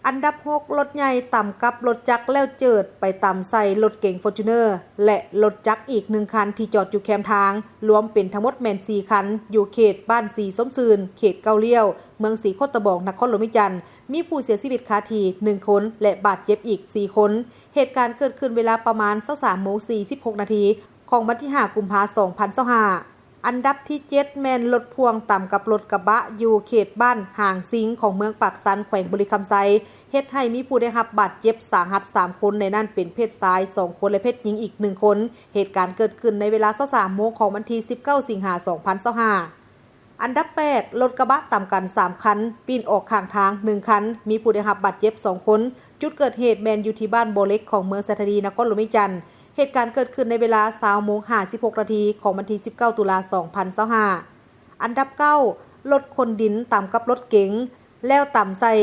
ອັນດັບຫົກ ລົດໃຫຍ່ຕຳກັບລົດຈັກແລ້ວເຈີດໄປຕຳໃສ່ລົດເກັງຟໍຈູນເນີ ແລະ ລົດຈັກອີກໜຶ່ງຄັນທີ່ຈອດຢູ່ແຄມທາງ, ລວມເປັນທັງໝົດແມ່ນສີ່ຄັນ ຢູ່ເຂດບ້ານສີສົມຊື່ນ ເຂດເກົ້າລ້ຽວ ເມືອງສີໂຄດຕະບອງ ນະຄອນຫຼວງວຽງຈັນ, ມີຜູ້ເສຍຊີວິດຄາທີ່ໜຶ່ງຄົນ ແລະ ບາດເຈັບອີກສີ່ຄົນ. ເຫດການເກີດຂຶ້ນເວລາປະມານຊາວສາມໂມງສີ່ສິບຫົກນາທີ ຂອງວັນທີຫ້າ ກຸມພາ ສອງພັນຊາວຫ້າ. ອັນດັບທີເຈັດ ແມ່ນລົດພ່ວງຕຳກັບລົດກະບະ ຢູ່ເຂດບ້ານຫາງຊິງ ຂອງເມືອງປາກຊັນ ແຂວງບໍລິຄຳໄຊ, ເຮັດໃຫ້ມີຜູ້ໄດ້ຮັບບາດເຈັບສາຫັດສາມຄົນ, ໃນນັ້ນເປັນເພດຊາຍສອງຄົນ ແລະ ເພດຍິງອີກໜຶ່ງຄົນ. ເຫດການເກີດຂຶ້ນໃນເວລາຊາວສາມໂມງຂອງວັນທີສິບເກົ້າ ສິງຫາ ສອງພັນຊາວຫ້າ. ອັນດັບແປດ ລົດກະບະຕຳກັນສາມຄັນ ປີ້ນອອກຂ້າງທາງໜຶ່ງຄັນ, ມີຜູ້ໄດ້ຮັບບາດເຈັບສອງຄົນ. ຈຸດເກີດເຫດແມ່ນຢູ່ທີ່ບ້ານບໍ່ເຫຼັກ ຂອງເມືອງໄຊທານີ ນະຄອນຫຼວງວຽງຈັນ. ເຫດການເກີດຂຶ້ນໃນເວລາຊາວໂມງຫ້າສິບຫົກນາທີ ຂອງວັນທີສິບເກົ້າ ຕຸລາ ສອງພັນຊາວຫ້າ. ອັນດັບເກົ້າ ລົດຂົນດິນຕຳກັບລົດເກັງ ແລ້ວຕຳໃສ່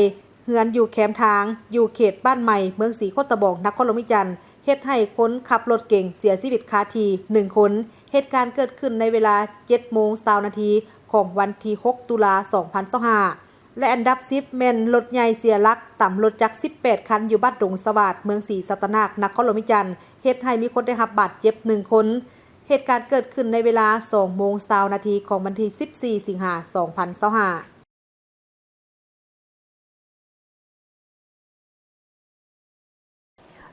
ເຮືອນຢູ່ແຄມທາງ ຢູ່ເຂດບ້ານໃໝ່ ເມືອງສີໂຄດຕະບອງ ນະຄອນຫຼວງວຽງຈັນ, ເຮັດໃຫ້ຄົນຂັບລົດເກັງເສຍຊີວິດຄາທີ່ໜຶ່ງຄົນ. ເຫດການເກີດຂຶ້ນໃນເວລາເຈັດໂມງຊາວນາທີ ຂອງວັນທີຫົກ ຕຸລາ ສອງພັນຊາວຫ້າ. ແລະ ອັນດັບສິບ ແມ່ນລົດໃຫຍ່ເສຍຫຼັກຕຳລົດຈັກສິບແປດຄັນ ຢູ່ບ້ານດົງສະຫວາດ ເມືອງສີສັດຕະນາກ ນະຄອນຫຼວງວຽງຈັນ, ເຮັດໃຫ້ມີຄົນໄດ້ຮັບບາດເຈັບໜຶ່ງຄົນ. ເຫດການເກີດຂຶ້ນໃນເວລາສອງໂມງຊາວນາທີ ຂອງວັນທີສິບສີ່ ສິງຫາ ສອງພັນຊາວຫ້າ.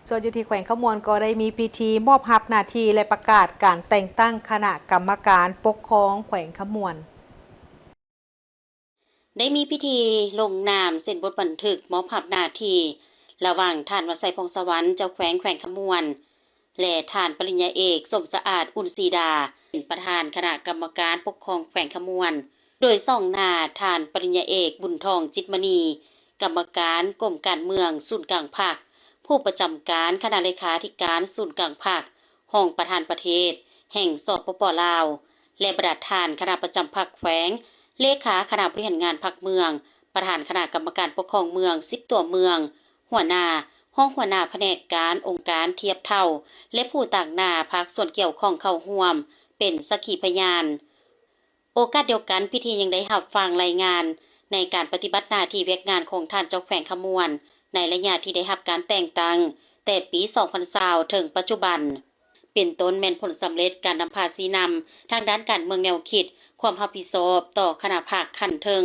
ສ່ວນຢູ່ທີ່ແຂວງຄຳມ່ວນກໍໄດ້ມີພິທີມອບຮັບໜ້າທີ່ ແລະ ປະກາດການແຕ່ງຕັ້ງຄະນະກຳມະການປົກຄອງແຂວງຄຳມ່ວນ. ໄດ້ມີພິທີລົງນາມເຊັນບົດບັນທຶກມອບຮັບໜ້າທີ່ ລະຫວ່າງທ່ານ ວັນໄຊ ພອງສະຫວັນ ເຈົ້າແຂວງແຂວງຄຳມ່ວນ ແລະ ທ່ານປະລິນຍາເອກ ສົມສະອາດ ອຸ່ນສີດາ ເປັນປະທານຄະນະກຳມະການປົກຄອງແຂວງຄຳມ່ວນ, ໂດຍສ່ອງໜ້າທ່ານປະລິນຍາເອກ ບຸນທອງ ຈິດມະນີ ກຳມະການກົມການເມືອງສູນກາງພັກ, ຜູ້ປະຈຳການຄະນະເລຂາທິການສູນກາງພັກ, ຮອງປະທານປະເທດແຫ່ງ ສປປ ລາວ ແລະ ບັນດາທ່ານຄະນະປະຈຳພັກແຂວງ, ເລຂາຄະນະບໍລິຫານງານພັກເມືອງ, ປະທານຄະນະກຳມະການປົກຄອງເມືອງສິບຕົວເມືອງ, ຫົວໜ້າ, ຮອງຫົວໜ້າພະແນກການ, ອົງການທຽບເທົ່າ ແລະ ຜູ້ຕາງໜ້າພາກສ່ວນກ່ຽວຂ້ອງເຂົ້າຮ່ວມເປັນສັກຂີພະຍານ. ໂອກາດດຽວກັນ, ພິທີຍັງໄດ້ຮັບຟັງລາຍງານໃນການປະຕິບັດໜ້າທີ່ວຽກງານຂອງທ່ານເຈົ້າແຂວງຄຳມ່ວນ ໃນໄລຍະທີ່ໄດ້ຮັບການແຕ່ງຕັ້ງແຕ່ປີສອງພັນຊາວ ເຖິງປັດຈຸບັນ, ເປັນຕົ້ນແມ່ນຜົນສຳເລັດການນຳພາຊີ້ນຳທາງດ້ານການເມືອງແນວຄິດ, ຄວາມຮັບຜິດຊອບຕໍ່ຄະນະພັກຂັ້ນເທິງ,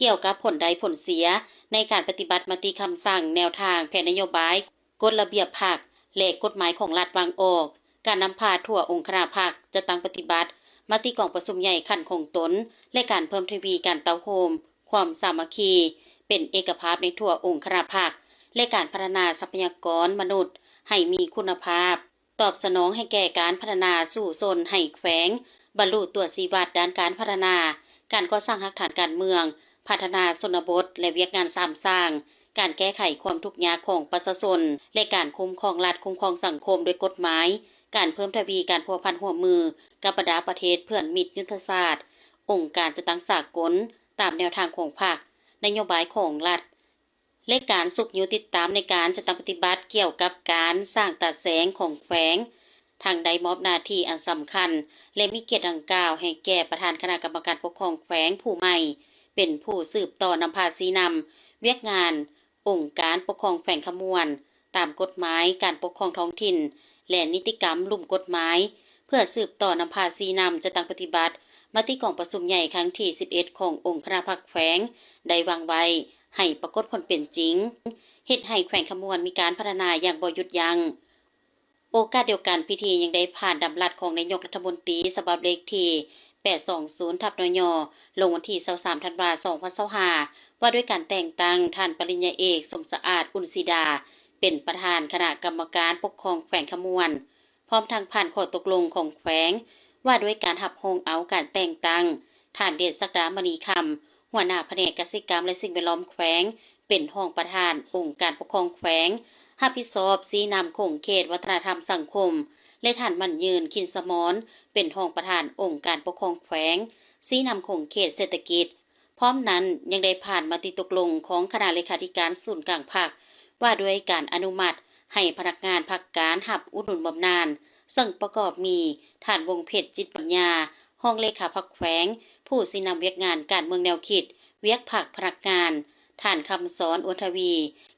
ກ່ຽວກັບຜົນໄດ້ຜົນເສຍໃນການປະຕິບັດມະຕິຄຳສັ່ງ, ແນວທາງ, ແຜນນະໂຍບາຍ, ກົດລະບຽບພັກ ແລະ ກົດໝາຍຂອງລັດວາງອອກ, ການນຳພາທົ່ວອົງຄະນະພັກ ຈັດຕັ້ງປະຕິບັດມະຕິກອງປະຊຸມໃຫຍ່ຂັ້ນຂອງຕົນ ແລະ ການເພີ່ມທະວີການເຕົ້າໂຮມຄວາມສາມັກຄີ ເປັນເອກະພາບໃນທົ່ວອົງຄະນະພັກ ແລະ ການພັດທະນາຊັບພະຍາກອນມະນຸດໃຫ້ມີຄຸນນະພາບ, ຕອບສະໜອງໃຫ້ແກ່ການພັດທະນາສູ້ຊົນໃຫ້ແຂວງ ບັນລຸຕົວຊີ້ວັດດ້ານການພັດທະນາ, ການກໍ່ສ້າງຮາກຖານການເມືອງ, ພັດທະນາຊົນນະບົດ ແລະ ວຽກງານສາມສ້າງ, ການແກ້ໄຂຄວາມທຸກຍາກຂອງປະຊາຊົນ ແລະ ການຄຸ້ມຄອງລັດຄຸ້ມຄອງສັງຄົມດ້ວຍກົດໝາຍ, ການເພີ່ມທະວີການພົວພັນຮ່ວມມືກັບບັນດາປະເທດເພື່ອນມິດຍຸດທະສາດ, ອົງການຈັດຕັ້ງສາກົນ ຕາມແນວທາງຂອງພັກ, ນະໂຍບາຍຂອງລັດ ແລະ ການຊຸກຍູ້ຕິດຕາມໃນການຈັດຕັ້ງປະຕິບັດກ່ຽວກັບການສ້າງຕາແສງຂອງແຂວງ, ທັງໄດ້ມອບໜ້າທີ່ອັນສຳຄັນ ແລະ ມີກຽດດັ່ງກ່າວໃຫ້ແກ່ປະທານຄະນະກຳມະການປົກຄອງແຂວງຜູ້ໃໝ່ ເປັນຜູ້ສືບຕໍ່ນຳພາຊີ້ນຳວຽກງານອົງການປົກຄອງແຂວງຄຳມ່ວນ ຕາມກົດໝາຍການປົກຄອງທ້ອງຖິ່ນ ແລະ ນິຕິກຳລຸ່ມກົດໝາຍ ເພື່ອສືບຕໍ່ນຳພາຊີ້ນຳຈັດຕັ້ງປະຕິບັດມະຕິກອງປະຊຸມໃຫຍ່ຄັ້ງທີສິບເອັດຂອງອົງຄະນະພັກແຂວງ ໄດ້ວາງໄວ້ໃຫ້ປາກົດຜົນເປັນຈິງ, ເຮັດໃຫ້ແຂວງຄຳມ່ວນມີການພັດທະນາຢ່າງບໍ່ຢຸດຢັ້ງ. ໂອກາດດຽວກັນ, ພິທີຍັງໄດ້ຜ່ານດຳລັດຂອງນາຍົກລັດຖະມົນຕີ ສະບັບເລກທີແປດສອງສູນ ທັບ ນຍ ລົງວັນທີຊາວສາມ ທັນວາ ສອງພັນຊາວຫ້າ ວ່າດ້ວຍການແຕ່ງຕັ້ງທ່ານປະລິນຍາເອກ ສົມສະອາດ ອຸ່ນສີດາ ເປັນປະທານຄະນະກຳມະການປົກຄອງແຂວງຄຳມ່ວນ. ພ້ອມທັງຜ່ານຂໍ້ຕົກລົງຂອງແຂວງ ວ່າດ້ວຍການຮັບຮອງເອົາການແຕ່ງຕັ້ງທ່ານ ເດດສັກດາ ມະນີຄຳ ຫົວໜ້າພະແນກກະສິກຳ ແລະ ສິ່ງແວດລ້ອມແຂວງ ເປັນຮອງປະທານອົງການປົກຄອງແຂວງ ຮັບຜິດຊອບຊີ້ນຳຂົງເຂດວັດທະນະທຳສັງຄົມ ແລະ ທ່ານ ໝັ້ນຍືນ ຄິນສະໝອນ ເປັນຮອງປະທານອົງການປົກຄອງແຂວງ ຊີ້ນຳຂົງເຂດເສດຖະກິດ. ພ້ອມນັ້ນຍັງໄດ້ຜ່ານມະຕິຕົກລົງຂອງຄະນະເລຂາທິການສູນກາງພັກ ວ່າດ້ວຍການອະນຸມັດໃຫ້ພະນັກງານພັກການຮັບອຸດໜູນບຳນານ, ເຊິ່ງປະກອບມີ ທ່ານ ວົງເພັດ ຈິດປັນຍາ ຮອງເລຂາພັກແຂວງ ຜູ້ຊີ້ນຳວຽກງານການເມືອງແນວຄິດ, ວຽກພັກ, ພະນັກງານ, ທ່ານ ຄຳສອນ ອວນທະວີ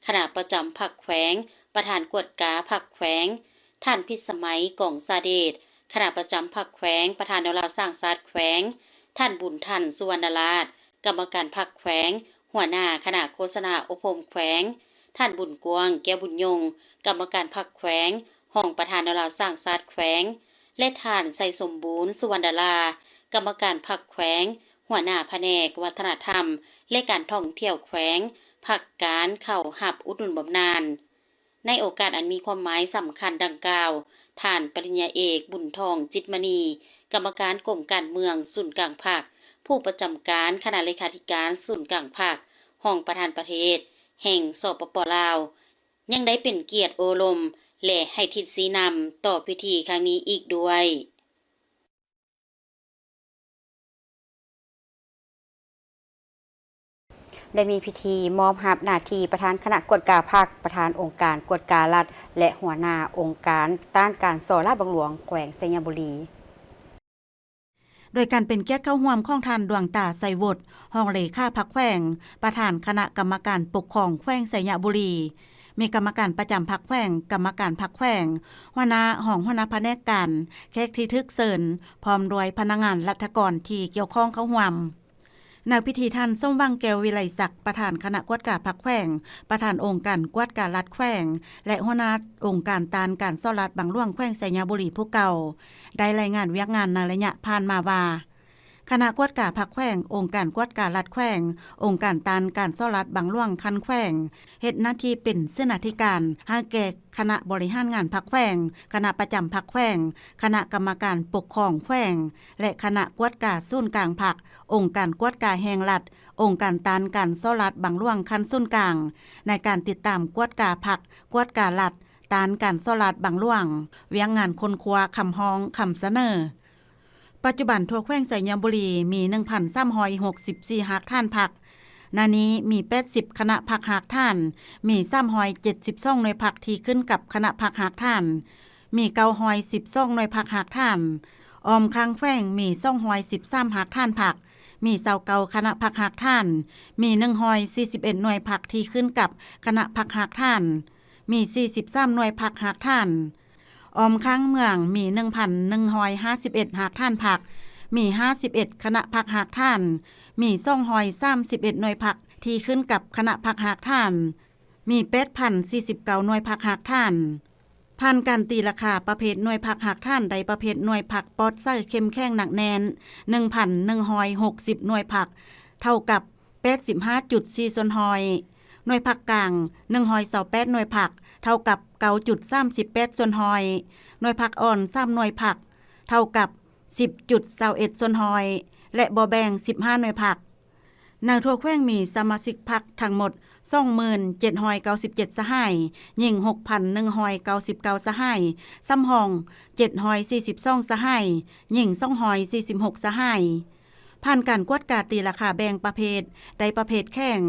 ຄະນະປະຈຳພັກແຂວງ, ປະທານກວດກາພັກແຂວງ, ທ່ານ ພິດສະໄໝ ກອງສາເດດ ຄະນະປະຈຳພັກແຂວງ, ປະທານແນວລາວສ້າງຊາດແຂວງ, ທ່ານ ບຸນທັນ ສຸວັນນະລາດ ກຳມະການພັກແຂວງ, ຫົວໜ້າຄະນະໂຄສະນາອົບຮົມແຂວງ, ທ່ານ ບຸນກວ້າງ ແກ້ວບຸນຍົງ ກຳມະການພັກແຂວງ, ຮອງປະທານແນວລາວສ້າງຊາດແຂວງ ແລະ ທ່ານ ໄຊສົມບູນ ສຸວັນດາລາ ກຳມະການພັກແຂວງ, ຫົວໜ້າພະແນກວັດທະນະທຳ ແລະ ການທ່ອງທ່ຽວແຂວງ ພັກການເຂົ້າຮັບອຸດໜູນບຳນານ. ໃນໂອກາດອັນມີຄວາມໝາຍສຳຄັນດັ່ງກ່າວ, ທ່ານປະລິນຍາເອກ ບຸນທອງ ຈິດມະນີ ກຳມະການກົມການເມືອງສູນກາງພັກ, ຜູ້ປະຈຳການຄະນະເລຂາທິການສູນກາງພັກ, ຮອງປະທານປະເທດແຫ່ງ ສປປ ລາວ ຍັງໄດ້ເປັນກຽດໂອ້ລົມ ແລະ ໃຫ້ທິດຊີ້ນຳຕໍ່ພິທີຄັ້ງນີ້ອີກດ້ວຍ. ໄດ້ມີພິທີມອບຮັບໜ້າທີ່ປະທານຄະນະກວດກາພັກ, ປະທານອົງການກວດກາລັດ ແລະ ຫົວໜ້າອົງການຕ້ານການສໍ້ລາດບັງຫຼວງແຂວງໄຊຍະບູລີ. ໂດຍການເປັນກຽດເຂົ້າຮ່ວມຂອງທ່ານ ດວງຕາ ໄຊວຸດ ຮອງເລຂາພັກແຂວງ, ປະທານຄະນະກຳມະການປົກຄອງແຂວງໄຊຍະບູລີ, ມີກຳມະການປະຈຳພັກແຂວງ, ກຳມະການພັກແຂວງ, ຫົວໜ້າ, ຮອງຫົວໜ້າພະແນກການ, ແຂກທີ່ຖືກເຊີນ, ພ້ອມດ້ວຍພະນັກງານລັດຖະກອນທີ່ກ່ຽວຂ້ອງເຂົ້າຮ່ວມ. ໃນພິທີ, ທ່ານ ສົມຫວັງ ແກ້ວວິໄລສັກ ປະທານຄະນະກວດກາພັກແຂວງ, ປະທານອົງການກວດກາລັດແຂວງ ແລະ ຫົວໜ້າອົງການຕ້ານການສໍ້ລາດບັງຫຼວງແຂວງໄຊຍະບູລີຜູ້ເກົ່າ ໄດ້ລາຍງານວຽກງານໃນໄລຍະຜ່ານມາວ່າ, ຄະນະກວດກາພັກແຂວງ, ອົງການກວດກາລັດແຂວງ, ອົງການຕ້ານການສໍ້ລາດບັງຫຼວງຂັ້ນແຂວງ ເຮັດໜ້າທີ່ເປັນເສນາທິການໃຫ້ແກ່ຄະນະບໍລິຫານງານພັກແຂວງ, ຄະນະປະຈຳພັກແຂວງ, ຄະນະກຳມະການປົກຄອງແຂວງ ແລະ ຄະນະກວດກາສູນກາງພັກ, ອົງການກວດກາແຫ່ງລັດ, ອົງການຕ້ານການສໍ້ລາດບັງຫຼວງຂັ້ນສູນກາງ ໃນການຕິດຕາມກວດກາພັກ, ກວດກາລັດ, ຕ້ານການສໍ້ລາດບັງຫຼວງ, ວຽກງານຄົ້ນຄວ້າຄຳຮ້ອງ, ຄຳສະເໜີ. ປັດຈຸບັນທົ່ວແຂວງໄຊຍະບູລີມີໜຶ່ງພັນສາມຮ້ອຍຫົກສິບສີ່ຮາກຖານພັກ, ໃນນີ້ມີແປດສິບຄະນະພັກຮາກຖານ, ມີສາມຮ້ອຍເຈັດສິບສອງໜ່ວຍພັກທີ່ຂຶ້ນກັບຄະນະພັກຮາກຖານ, ມີເກົ້າຮ້ອຍສິບສອງໜ່ວຍພັກຮາກຖານ, ອ້ອມຂ້າງແຂວງມີສອງຮ້ອຍສິບສາມຮາກຖານພັກ, ມີຊາວເກົ້າຄະນະພັກຮາກຖານ, ມີໜຶ່ງຮ້ອຍສີ່ສິບເອັດໜ່ວຍພັກທີ່ຂຶ້ນກັບຄະນະພັກຮາກຖານ, ມີສີ່ສິບສາມໜ່ວຍພັກຮາກຖານ. ອ້ອມຂ້າງເມືອງມີໜຶ່ງພັນໜຶ່ງຮ້ອຍຫ້າສິບເອັດຮາກຖານພັກ, ມີຫ້າສິບເອັດຄະນະພັກຮາກຖານ, ມີສອງຮ້ອຍສາມສິບເອັດໜ່ວຍພັກທີ່ຂຶ້ນກັບຄະນະພັກຮາກຖານ, ມີແປດພັນສີ່ສິບເກົ້າໜ່ວຍພັກຮາກຖານ. ຜ່ານການຕີລາຄາປະເພດໜ່ວຍພັກຮາກຖານ ໄດ້ປະເພດໜ່ວຍພັກປອດໃສເຂັ້ມແຂງໜັກແໜ້ນ ໜຶ່ງພັນໜຶ່ງຮ້ອຍຫົກສິບໜ່ວຍພັກ, ເທົ່າກັບ ແປດສິບຫ້າຈຸດສີ່ສ່ວນຮ້ອຍ, ໜ່ວຍພັກກາງ ໜຶ່ງຮ້ອຍຊາວແປດໜ່ວຍພັກ, ເທົ່າກັບ ເກົ້າຈຸດສາມສິບແປດສ່ວນຮ້ອຍ, ໜ່ວຍພັກອ່ອນ ສາມໜ່ວຍພັກ, ເທົ່າກັບ ສິບຈຸດຊາວເອັດສ່ວນຮ້ອຍ ແລະ ບໍ່ແບ່ງ ສິບຫ້າໜ່ວຍພັກ. ໃນທົ່ວແຂວງມີສະມາຊິກພັກທັງໝົດສອງໝື່ນເຈັດຮ້ອຍເກົ້າສິບເຈັດສະຫາຍ, ຍິງຫົກພັນໜຶ່ງຮ້ອຍເກົ້າສິບເກົ້າສະຫາຍ, ສຳຮອງເຈັດຮ້ອຍສີ່ສິບສອງສະຫາຍ, ຍິງສອງຮ້ອຍສີ່ສິບຫົກສະຫາຍ. ຜ່ານການກວດກາຕີລາຄາແບ່ງປະເພດ ໄດ້ປະເພດແຂງ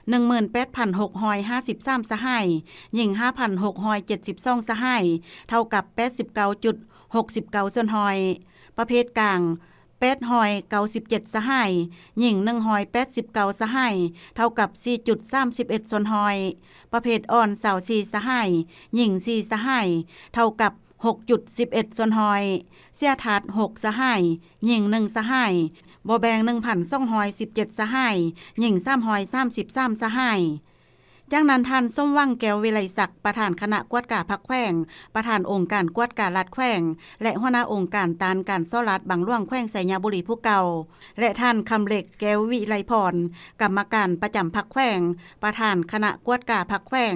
ໜຶ່ງໝື່ນແປດພັນຫົກຮ້ອຍຫ້າສິບສາມສະຫາຍ, ຍິງຫ້າພັນຫົກຮ້ອຍເຈັດສິບສອງສະຫາຍ, ເທົ່າກັບແປດສິບເກົ້າຈຸດຫົກສິບເກົ້າສ່ວນຮ້ອຍ. ປະເພດກາງ ແປດຮ້ອຍເກົ້າສິບເຈັດສະຫາຍ, ຍິງໜຶ່ງຮ້ອຍແປດສິບເກົ້າສະຫາຍ, ເທົ່າກັບສີ່ຈຸດສາມສິບເອັດສ່ວນຮ້ອຍ. ປະເພດອ່ອນ ຊາວສີ່ສະຫາຍ, ຍິງສີ່ສະຫາຍ, ເທົ່າກັບຫົກຈຸດສິບເອັດສ່ວນຮ້ອຍ. ເສຍທາດ ຫົກສະຫາຍ, ຍິງໜຶ່ງສະຫາຍ, ບໍ່ແບ່ງ ໜຶ່ງພັນສອງຮ້ອຍສິບເຈັດສະຫາຍ, ຍິງສາມຮ້ອຍສາມສິບສາມສະຫາຍ. ຈາກນັ້ນ ທ່ານ ສົມຫວັງ ແກ້ວວິໄລສັກ ປະທານຄະນະກວດກາພັກແຂວງ, ປະທານອົງການກວດກາລັດແຂວງ ແລະ ຫົວໜ້າອົງການຕ້ານການສໍ້ລາດບັງຫຼວງແຂວງໄຊຍະບູລີຜູ້ເກົ່າ ແລະ ທ່ານ ຄຳເລັກ ແກ້ວວິໄລພອນ ກຳມະການປະຈຳພັກແຂວງ, ປະທານຄະນະກວດກາພັກແຂວງ,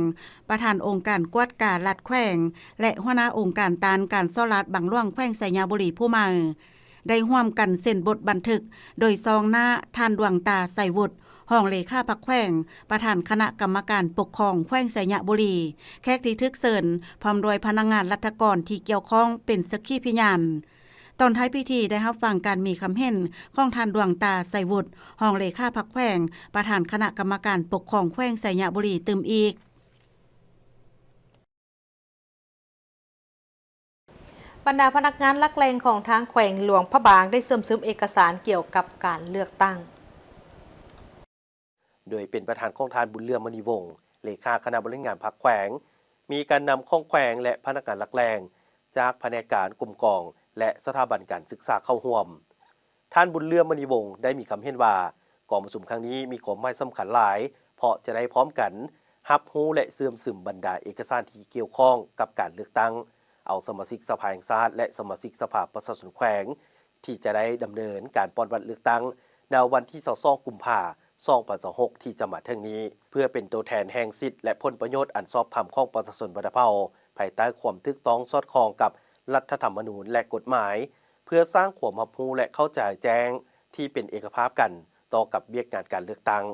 ປະທານອົງການກວດກາລັດແຂວງ ແລະ ຫົວໜ້າອົງການຕ້ານການສໍ້ລາດບັງຫຼວງແຂວງໄຊຍະບູລີຜູ້ໃໝ່ ໄດ້ຮ່ວມກັນເຊັນບົດບັນທຶກ ໂດຍຊອງໜ້າທ່ານ ດວງຕາ ໄຊວຸດ ຮອງເລຂາພັກແຂວງ, ປະທານຄະນະກຳມະການປົກຄອງແຂວງໄຊຍະບູລີ, ແຂກທີ່ຖືກເຊີນ ພ້ອມດ້ວຍພະນັກງານລັດຖະກອນທີ່ກ່ຽວຂ້ອງເປັນສັກຂີພະຍານ. ຕອນທ້າຍພິທີໄດ້ຮັບຟັງການມີຄຳເຫັນຂອງທ່ານ ດວງຕາ ໄຊວຸດ ຮອງເລຂາພັກແຂວງ, ປະທານຄະນະກຳມະການປົກຄອງແຂວງໄຊຍະບູລີຕື່ມອີກ. ບັນດາພະນັກງານຫຼັກແຫຼ່ງຂອງທາງແຂວງຫຼວງພະບາງ ໄດ້ເຊື່ອມຊຶມເອກະສານກ່ຽວກັບການເລືອກຕັ້ງ. ໂດຍເປັນປະທານຂອງທ່ານ ບຸນເຫຼືອມ ມະນີວົງ ເລຂາຄະນະບໍລິຫານງານພັກແຂວງ, ມີການນຳຂອງແຂວງ ແລະ ພະນັກງານຫຼັກແຫຼ່ງ ຈາກພະແນກການ, ກົມກອງ ແລະ ສະຖາບັນການສຶກສາເຂົ້າຮ່ວມ. ທ່ານ ບຸນເຫຼືອມ ມະນີວົງ ໄດ້ມີຄຳເຫັນວ່າ ກອງປະຊຸມຄັ້ງນີ້ມີຄວາມໝາຍສຳຄັນຫຼາຍ ເພາະຈະໄດ້ພ້ອມກັນຮັບຮູ້ ແລະ ເຊື່ອມຊຶມບັນດາເອກະສານທີ່ກ່ຽວຂ້ອງກັບການເລືອກຕັ້ງເອົາສະມາຊິກສະພາແຫ່ງຊາດ ແລະ ສະມາຊິກສະພາປະຊາຊົນແຂວງ ທີ່ຈະໄດ້ດຳເນີນການປ່ອນບັດເລືອກຕັ້ງໃນວັນທີຊາວສອງ ກຸມພາ ສອງພັນຊາວຫົກ ທີ່ຈະມາເຖິງນີ້ ເພື່ອເປັນໂຕແທນແຫ່ງສິດ ແລະ ຜົນປະໂຫຍດອັນຊອບທຳຂອງປະຊາຊົນບັນດາເຜົ່າ ພາຍໃຕ້ຄວາມຖືກຕ້ອງສອດຄ່ອງກັບລັດຖະທຳມະນູນ ແລະ ກົດໝາຍ ເພື່ອສ້າງຄວາມຮັບຮູ້ ແລະ ເຂົ້າໃຈແຈ້ງທີ່ເປັນເອກະພາບກັນຕໍ່ກັບວຽກງານການເລືອກຕັ້ງ,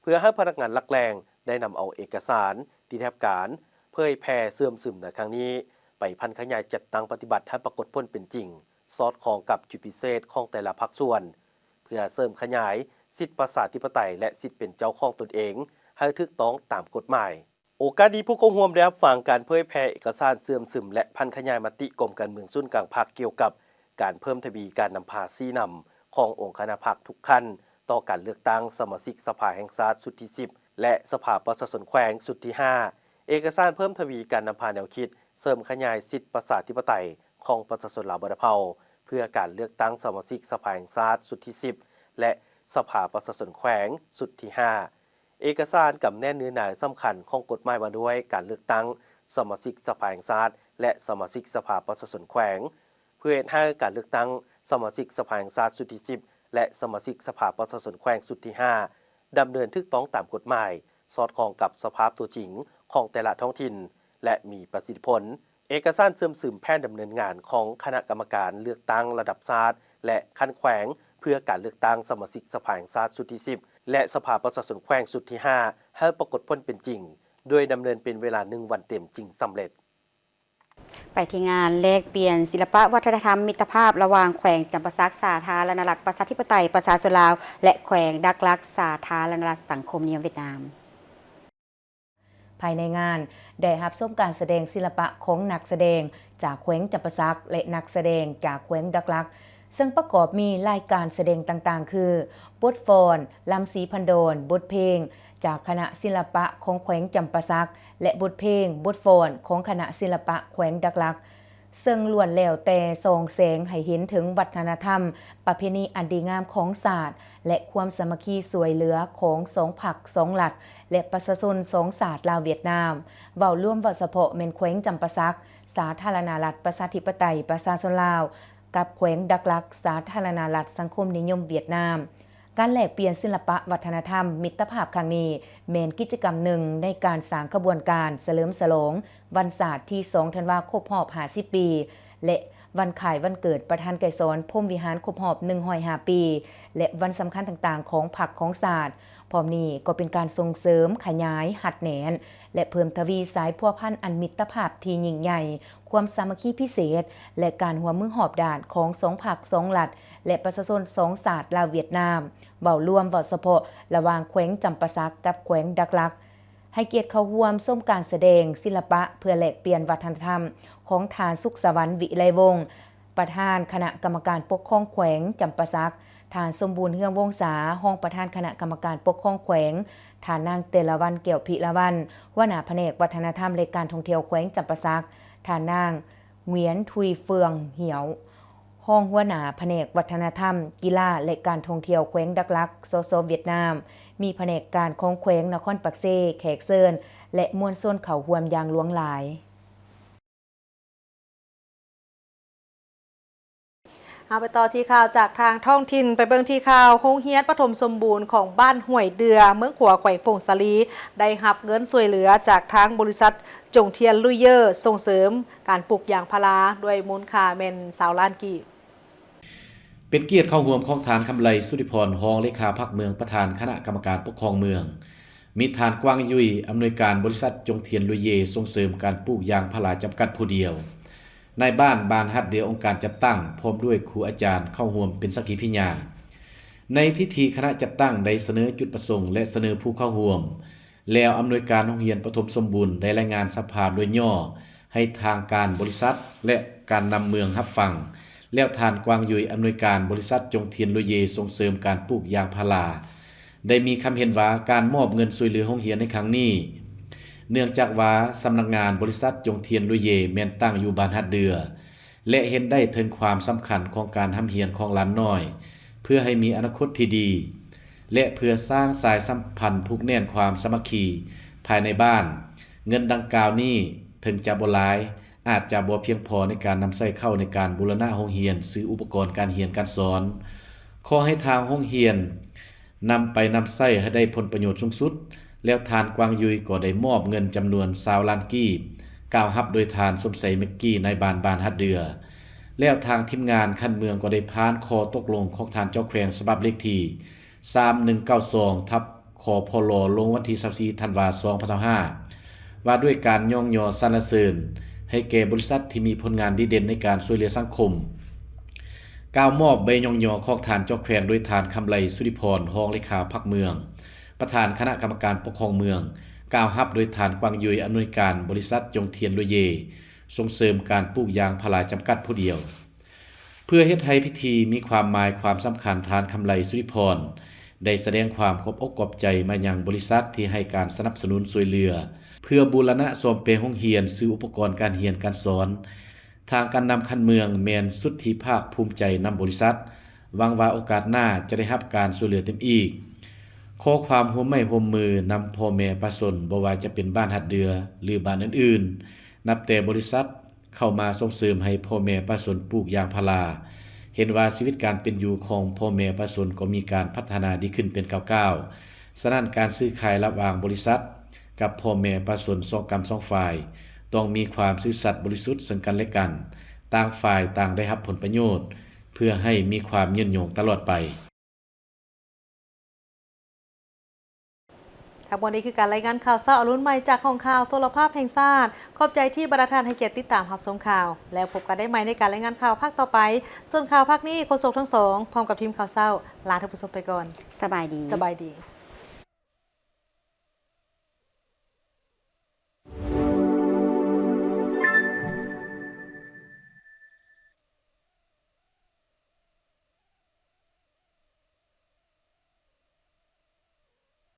ເພື່ອໃຫ້ພະນັກງານຫຼັກແຫຼ່ງໄດ້ນຳເອົາເອກະສານທີ່ໄດ້ຮັບການເຜີຍແຜ່ເຊື່ອມຊຶມໃນຄັ້ງນີ້ ໄປຜັນຂະຫຍາຍຈັດຕັ້ງປະຕິບັດໃຫ້ປາກົດຜົນເປັນຈິງ, ສອດຄ່ອງກັບຈຸດພິເສດຂອງແຕ່ລະພາກສ່ວນ, ເພື່ອເສີມຂະຫຍາຍສິດປະຊາທິປະໄຕ ແລະ ສິດເປັນເຈົ້າຂອງຕົນເອງໃຫ້ຖືກຕ້ອງຕາມກົດໝາຍ. ໂອກາດນີ້ ຜູ້ເຂົ້າຮ່ວມໄດ້ຮັບຟັງການເຜີຍແຜ່ເອກະສານເຊື່ອມຊຶມ ແລະ ຜັນຂະຫຍາຍມະຕິກົມການເມືອງສູນກາງພັກ ກ່ຽວກັບການເພີ່ມທະວີການນຳພາຊີ້ນຳຂອງອົງຄະນະພັກທຸກຂັ້ນຕໍ່ການເລືອກຕັ້ງສະມາຊິກສະພາແຫ່ງຊາດຊຸດທີສິບ ແລະ ສະພາປະຊາຊົນແຂວງຊຸດທີຫ້າ. ເອກະສານເພີ່ມທະວີການນຳພາແນວຄິດເສີມຂະຫຍາຍສິດປະຊາທິປະໄຕຂອງປະຊາຊົນລາວບັນດາເຜົ່າ ເພື່ອການເລືອກຕັ້ງສະມາຊິກສະພາແຫ່ງຊາດຊຸດທີສິບ ແລະ ສະພາປະຊາຊົນແຂວງຊຸດທີຫ້າ. ເອກະສານກຳແໜ້ນເນື້ອໃນສຳຄັນຂອງກົດໝາຍວ່າດ້ວຍການເລືອກຕັ້ງສະມາຊິກສະພາແຫ່ງຊາດ ແລະ ສະມາຊິກສະພາປະຊາຊົນແຂວງ ເພື່ອເຮັດໃຫ້ການເລືອກຕັ້ງສະມາຊິກສະພາແຫ່ງຊາດຊຸດທີສິບ ແລະ ສະມາຊິກສະພາປະຊາຊົນແຂວງຊຸດທີຫ້າ ດຳເນີນຖືກຕ້ອງຕາມກົດໝາຍ, ສອດຄ່ອງກັບສະພາບຕົວຈິງຂອງແຕ່ລະທ້ອງຖິ່ນ ແລະ ມີປະສິດທິຜົນ. ເອກະສານເຊື່ອມຊຶມແຜນດຳເນີນງານຂອງຄະນະກຳມະການເລືອກຕັ້ງລະດັບຊາດ ແລະ ຂັ້ນແຂວງ ເພື່ອການເລືອກຕັ້ງສະມາຊິກສະພາແຫ່ງຊາດຊຸດທີສິບ ແລະ ສະພາປະຊາຊົນແຂວງຊຸດທີຫ້າ ໃຫ້ປາກົດຜົນເປັນຈິງ, ໂດຍດຳເນີນເປັນເວລາໜຶ່ງວັນເຕັມຈຶ່ງສຳເລັດ. ໄປທີ່ງານແລກປ່ຽນສິລະປະວັດທະນະທຳມິດຕະພາບລະຫວ່າງແຂວງຈຳປາສັກ ສາທາລະນະລັດປະຊາທິປະໄຕປະຊາຊົນລາວ ແລະ ແຂວງດັກລັກ ສາທາລະນະລັດສັງຄົມນິຍົມຫວຽດນາມ. ພາຍໃນງານໄດ້ຮັບຊົມການສະແດງສິລະປະຂອງນັກສະແດງຈາກແຂວງຈຳປາສັກ ແລະ ນັກສະແດງຈາກແຂວງດັກລັກ, ເຊິ່ງປະກອບມີລາຍການສະແດງຕ່າງໆ ຄື ບົດຟ້ອນ ລຳສີພັນດອນ, ບົດເພງຈາກຄະນະສິລະປະຂອງແຂວງຈຳປາສັກ ແລະ ບົດເພງ, ບົດຟ້ອນຂອງຄະນະສິລະປະແຂວງດັກລັກ. ເຊິ່ງລ້ວນແລ້ວແຕ່ສ່ອງແສງໃຫ້ເຫັນເຖິງວັດທະນະທຳ, ປະເພນີອັນດີງາມຂອງຊາດ ແລະ ຄວາມສາມັກຄີຊ່ວຍເຫຼືອຂອງສອງພັກ, ສອງລັດ ແລະ ປະຊາຊົນສອງຊາດລາວຫວຽດນາມ, ເວົ້າລວມ, ເວົ້າສະເພາະແມ່ນແຂວງຈຳປາສັກ ສາທາລະນະລັດປະຊາທິປະໄຕປະຊາຊົນລາວ ກັບແຂວງດັກລັກ ສາທາລະນະລັດສັງຄົມນິຍົມຫວຽດນາມ. ການແລກປ່ຽນສິລະປະວັດທະນະທຳມິດຕະພາບຄັ້ງນີ້ ແມ່ນກິດຈະກຳໜຶ່ງໃນການສ້າງຂະບວນການສະເຫຼີມສະຫຼອງວັນຊາດທີສອງທັນວາຄົບຮອບຫ້າສິບປີ ແລະ ວັນຄ້າຍວັນເກີດປະທານໄກສອນ ພົມວິຫານ ຄົບຮອບໜຶ່ງຮ້ອຍຫ້າປີ ແລະ ວັນສຳຄັນຕ່າງໆຂອງພັກຂອງຊາດ. ພ້ອມນີ້ກໍເປັນການສົ່ງເສີມ, ຂະຫຍາຍ, ຮັດແໜ້ນ ແລະ ເພີ່ມທະວີສາຍພົວພັນອັນມິດຕະພາບທີ່ຍິ່ງໃຫຍ່, ຄວາມສາມັກຄີພິເສດ ແລະ ການຮ່ວມມືຮອບດ້ານຂອງສອງພັກ, ສອງລັດ ແລະ ປະຊາຊົນສອງຊາດ ລາວ-ຫວຽດນາມ, ເວົ້າລວມ, ເວົ້າສະເພາະ ລະຫວ່າງແຂວງຈຳປາສັກກັບແຂວງດັກລັກ. ໃຫ້ກຽດເຂົ້າຮ່ວມຊົມການສະແດງສິລະປະເພື່ອແລກປ່ຽນວັດທະນະທຳຂອງທ່ານ ສຸກສະຫວັນ ວິໄລວົງ ປະທານຄະນະກຳມະການປົກຄອງແຂວງຈຳປາສັກ, ທ່ານ ສົມບູນ ເຮືອງວົງສາ ຮອງປະທານຄະນະກຳມະການປົກຄອງແຂວງ, ທ່ານນາງ ເຕລະວັນ ແກ້ວພິລາວັນ ຫົວໜ້າພະແນກວັດທະນະທຳ ແລະ ການທ່ອງທ່ຽວແຂວງຈຳປາສັກ, ທ່ານນາງ ຫງວຽນ ທຸຍເຟືອງ ຫຽວ ຮອງຫົວໜ້າພະແນກວັດທະນະທຳ, ກິລາ ແລະ ການທ່ອງທ່ຽວແຂວງດັກລັກ ສສ ຫວຽດນາມ, ມີພະແນກການຂອງແຂວງນະຄອນປາກເຊ, ແຂກເຊີນ ແລະ ມວນຊົນເຂົ້າຮ່ວມຢ່າງຫຼວງຫຼາຍ. ເຮົາໄປຕໍ່ທີ່ຂ່າວຈາກທາງທ້ອງຖິ່ນ, ໄປເບິ່ງທີ່ຂ່າວ ໂຮງຮຽນປະຖົມສົມບູນຂອງບ້ານຫ້ວຍເດື່ອ ເມືອງຂວາ ແຂວງຜົ້ງສາລີ ໄດ້ຮັບເງິນຊ່ວຍເຫຼືອຈາກທາງບໍລິສັດ ຈົງທຽນ ລຸຍເຢີ ສົ່ງເສີມການປູກຢາງພາລາ ດ້ວຍມູນຄ່າແມ່ນຊາວລ້ານກີບ. ເປັນກຽດເຂົ້າຮ່ວມຂອງທ່ານ ຄຳໄລ ສຸທິພອນ ຮອງເລຂາພັກເມືອງ ປະທານຄະນະກຳມະການປົກຄອງເມືອງ, ມີທ່ານ ກວາງ ຍຸຍ ອຳນວຍການບໍລິສັດ ຈົງທຽນ ລຸຍເຢ ສົ່ງເສີມການປູກຢາງພາລາຈຳກັດຜູ້ດຽວ, ນາຍບ້ານບ້ານຫາດເດືອ ອົງການຈັດຕັ້ງ ພ້ອມດ້ວຍຄູອາຈານເຂົ້າຮ່ວມເປັນສັກຂີພະຍານ. ໃນພິທີຄະນະຈັດຕັ້ງໄດ້ສະເໜີຈຸດປະສົງ ແລະ ສະເໜີຜູ້ເຂົ້າຮ່ວມ, ແລ້ວອຳນວຍການໂຮງຮຽນປະຖົມສົມບູນໄດ້ລາຍງານສະພາບໂດຍຫຍໍ້ໃຫ້ທາງການບໍລິສັດ ແລະ ການນຳເມືອງຮັບຟັງ, ແລ້ວທ່ານ ກວາງ ຍຸຍ ອຳນວຍການບໍລິສັດ ຈົງທຽນ ລຸຍເຢ ສົ່ງເສີມການປູກຢາງພາລາ ໄດ້ມີຄຳເຫັນວ່າ ການມອບເງິນຊ່ວຍເຫຼືອໂຮງຮຽນໃນຄັ້ງນີ້ ເນື່ອງຈາກວ່າສຳນັກງານບໍລິສັດ ຈົງທຽນ ລຸຍເຢ ແມ່ນຕັ້ງຢູ່ບ້ານຫາດເດືອ ແລະ ເຫັນໄດ້ເຖິງຄວາມສຳຄັນຂອງການຮ່ຳຮຽນຂອງຫຼານນ້ອຍ ເພື່ອໃຫ້ມີອະນາຄົດທີ່ດີ ແລະ ເພື່ອສ້າງສາຍສຳພັນຜູກແໜ້ນຄວາມສາມັກຄີພາຍໃນບ້ານ. ເງິນດັ່ງກ່າວນີ້ເຖິງຈະບໍ່ຫຼາຍ, ອາດຈະບໍ່ພຽງພໍໃນການນຳໃຊ້ເຂົ້າໃນການບູລະນະໂຮງຮຽນ, ຊື້ອຸປະກອນການຮຽນການສອນ. ຂໍໃຫ້ທາງໂຮງຮຽນນຳໄປນຳໃຊ້ໃຫ້ໄດ້ຜົນປະໂຫຍດສູງສຸດ, ແລ້ວທ່ານ ກວາງ ຍຸຍ ກໍໄດ້ມອບເງິນຈຳນວນຊາວລ້ານກີບ, ກ່າວຮັບໂດຍທ່ານ ສົມໄຊ ເມັກກີ ນາຍບ້ານບ້ານຫາດເດືອ. ແລ້ວທາງທີມງານຂັ້ນເມືອງກໍໄດ້ຜ່ານຂໍ້ຕົກລົງຂອງທ່ານເຈົ້າແຂວງ ສະບັບເລກທີສາມໜຶ່ງເກົ້າສອງ ທັບ ຄພລ ລົງວັນທີຊາວສີ່ ທັນວາ ສອງພັນຊາວຫ້າ ວ່າດ້ວຍການຍ້ອງຍໍສັນລະເສີນໃຫ້ແກ່ບໍລິສັດທີ່ມີຜົນງານດີເດັ່ນໃນການຊ່ວຍເຫຼືອສັງຄົມ. ກ່າວມອບໃບຍ້ອງຍໍຂອງທ່ານເຈົ້າແຂວງໂດຍທ່ານ ຄຳໄລ ສຸທິພອນ ຮອງເລຂາພັກເມືອງ, ປະທານຄະນະກຳມະການປົກຄອງເມືອງ, ກ່າວຮັບໂດຍທ່ານ ກວາງ ຍຸຍ ອຳນວຍການບໍລິສັດ ຈົງທຽນ ລຸຍເຢ ສົ່ງເສີມການປູກຢາງພາລາຈຳກັດຜູ້ດຽວ. ເພື່ອເຮັດໃຫ້ພິທີມີຄວາມໝາຍຄວາມສຳຄັນ, ທ່ານ ຄຳໄລ ສຸທິພອນ ໄດ້ສະແດງຄວາມຂອບອົກຂອບໃຈມາຍັງບໍລິສັດທີ່ໃຫ້ການສະໜັບສະໜູນຊ່ວຍເຫຼືອ ເພື່ອບູລະນະສ້ອມແປງໂຮງຮຽນ, ຊື້ອຸປະກອນການຮຽນການສອນ. ທາງການນຳຂັ້ນເມືອງແມ່ນສຸດທີ່ພາກພູມໃຈນຳບໍລິສັດ, ຫວັງວ່າໂອກາດໜ້າຈະໄດ້ຮັບການຊ່ວຍເຫຼືອຕື່ມອີກ. ຂໍຄວາມຮ່ວມໄມ້ຮ່ວມມືນຳພໍ່ແມ່ປະຊາຊົນ, ບໍ່ວ່າຈະເປັນບ້ານຫາດເດືອ ຫຼື ບ້ານອື່ນໆ, ນັບແຕ່ບໍລິສັດ ເຂົ້າມາສົ່ງເສີມໃຫ້ພໍ່ແມ່ປະຊາຊົນປູກຢາງພາລາ, ເຫັນວ່າຊີວິດການເປັນຢູ່ຂອງພໍ່ແມ່ປະຊາຊົນກໍມີການພັດທະນາດີຂຶ້ນເປັນກ້າວໆ. ສະນັ້ນ, ການຊື້ຂາຍລະຫວ່າງບໍລິສັດກັບພໍ່ແມ່ປະຊາຊົນສອງກ້ຳສອງຝ່າຍ ຕ້ອງມີຄວາມຊື່ສັດບໍລິສຸດເຊິ່ງກັນແລະກັນ, ຕ່າງຝ່າຍຕ່າງໄດ້ຮັບຜົນປະໂຫຍດ, ເພື່ອໃຫ້ມີຄວາມຍືນຍົງຕະຫຼອດໄປ. ທັງໝົດນີ້ຄືການລາຍງານຂ່າວເຊົ້າອະລຸນໃໝ່ຈາກຫ້ອງຂ່າວໂທລະພາບແຫ່ງຊາດ. ຂອບໃຈທີ່ບັນດາທ່ານໃຫ້ກຽດຕິດຕາມຮັບຊົມຂ່າວ, ແລ້ວພົບກັນໄດ້ໃໝ່ໃນການລາຍງານຂ່າວພາກຕໍ່ໄປ. ສ່ວນຂ່າວພາກນີ້ ໂຄສົກທັງສອງ ພ້ອມກັບທີມຂ່າວເຊົ້າ ລາທ່ານຜູ້ຊົມໄປກ່ອນ. ສະບາຍດີ. ສະບາຍດີ.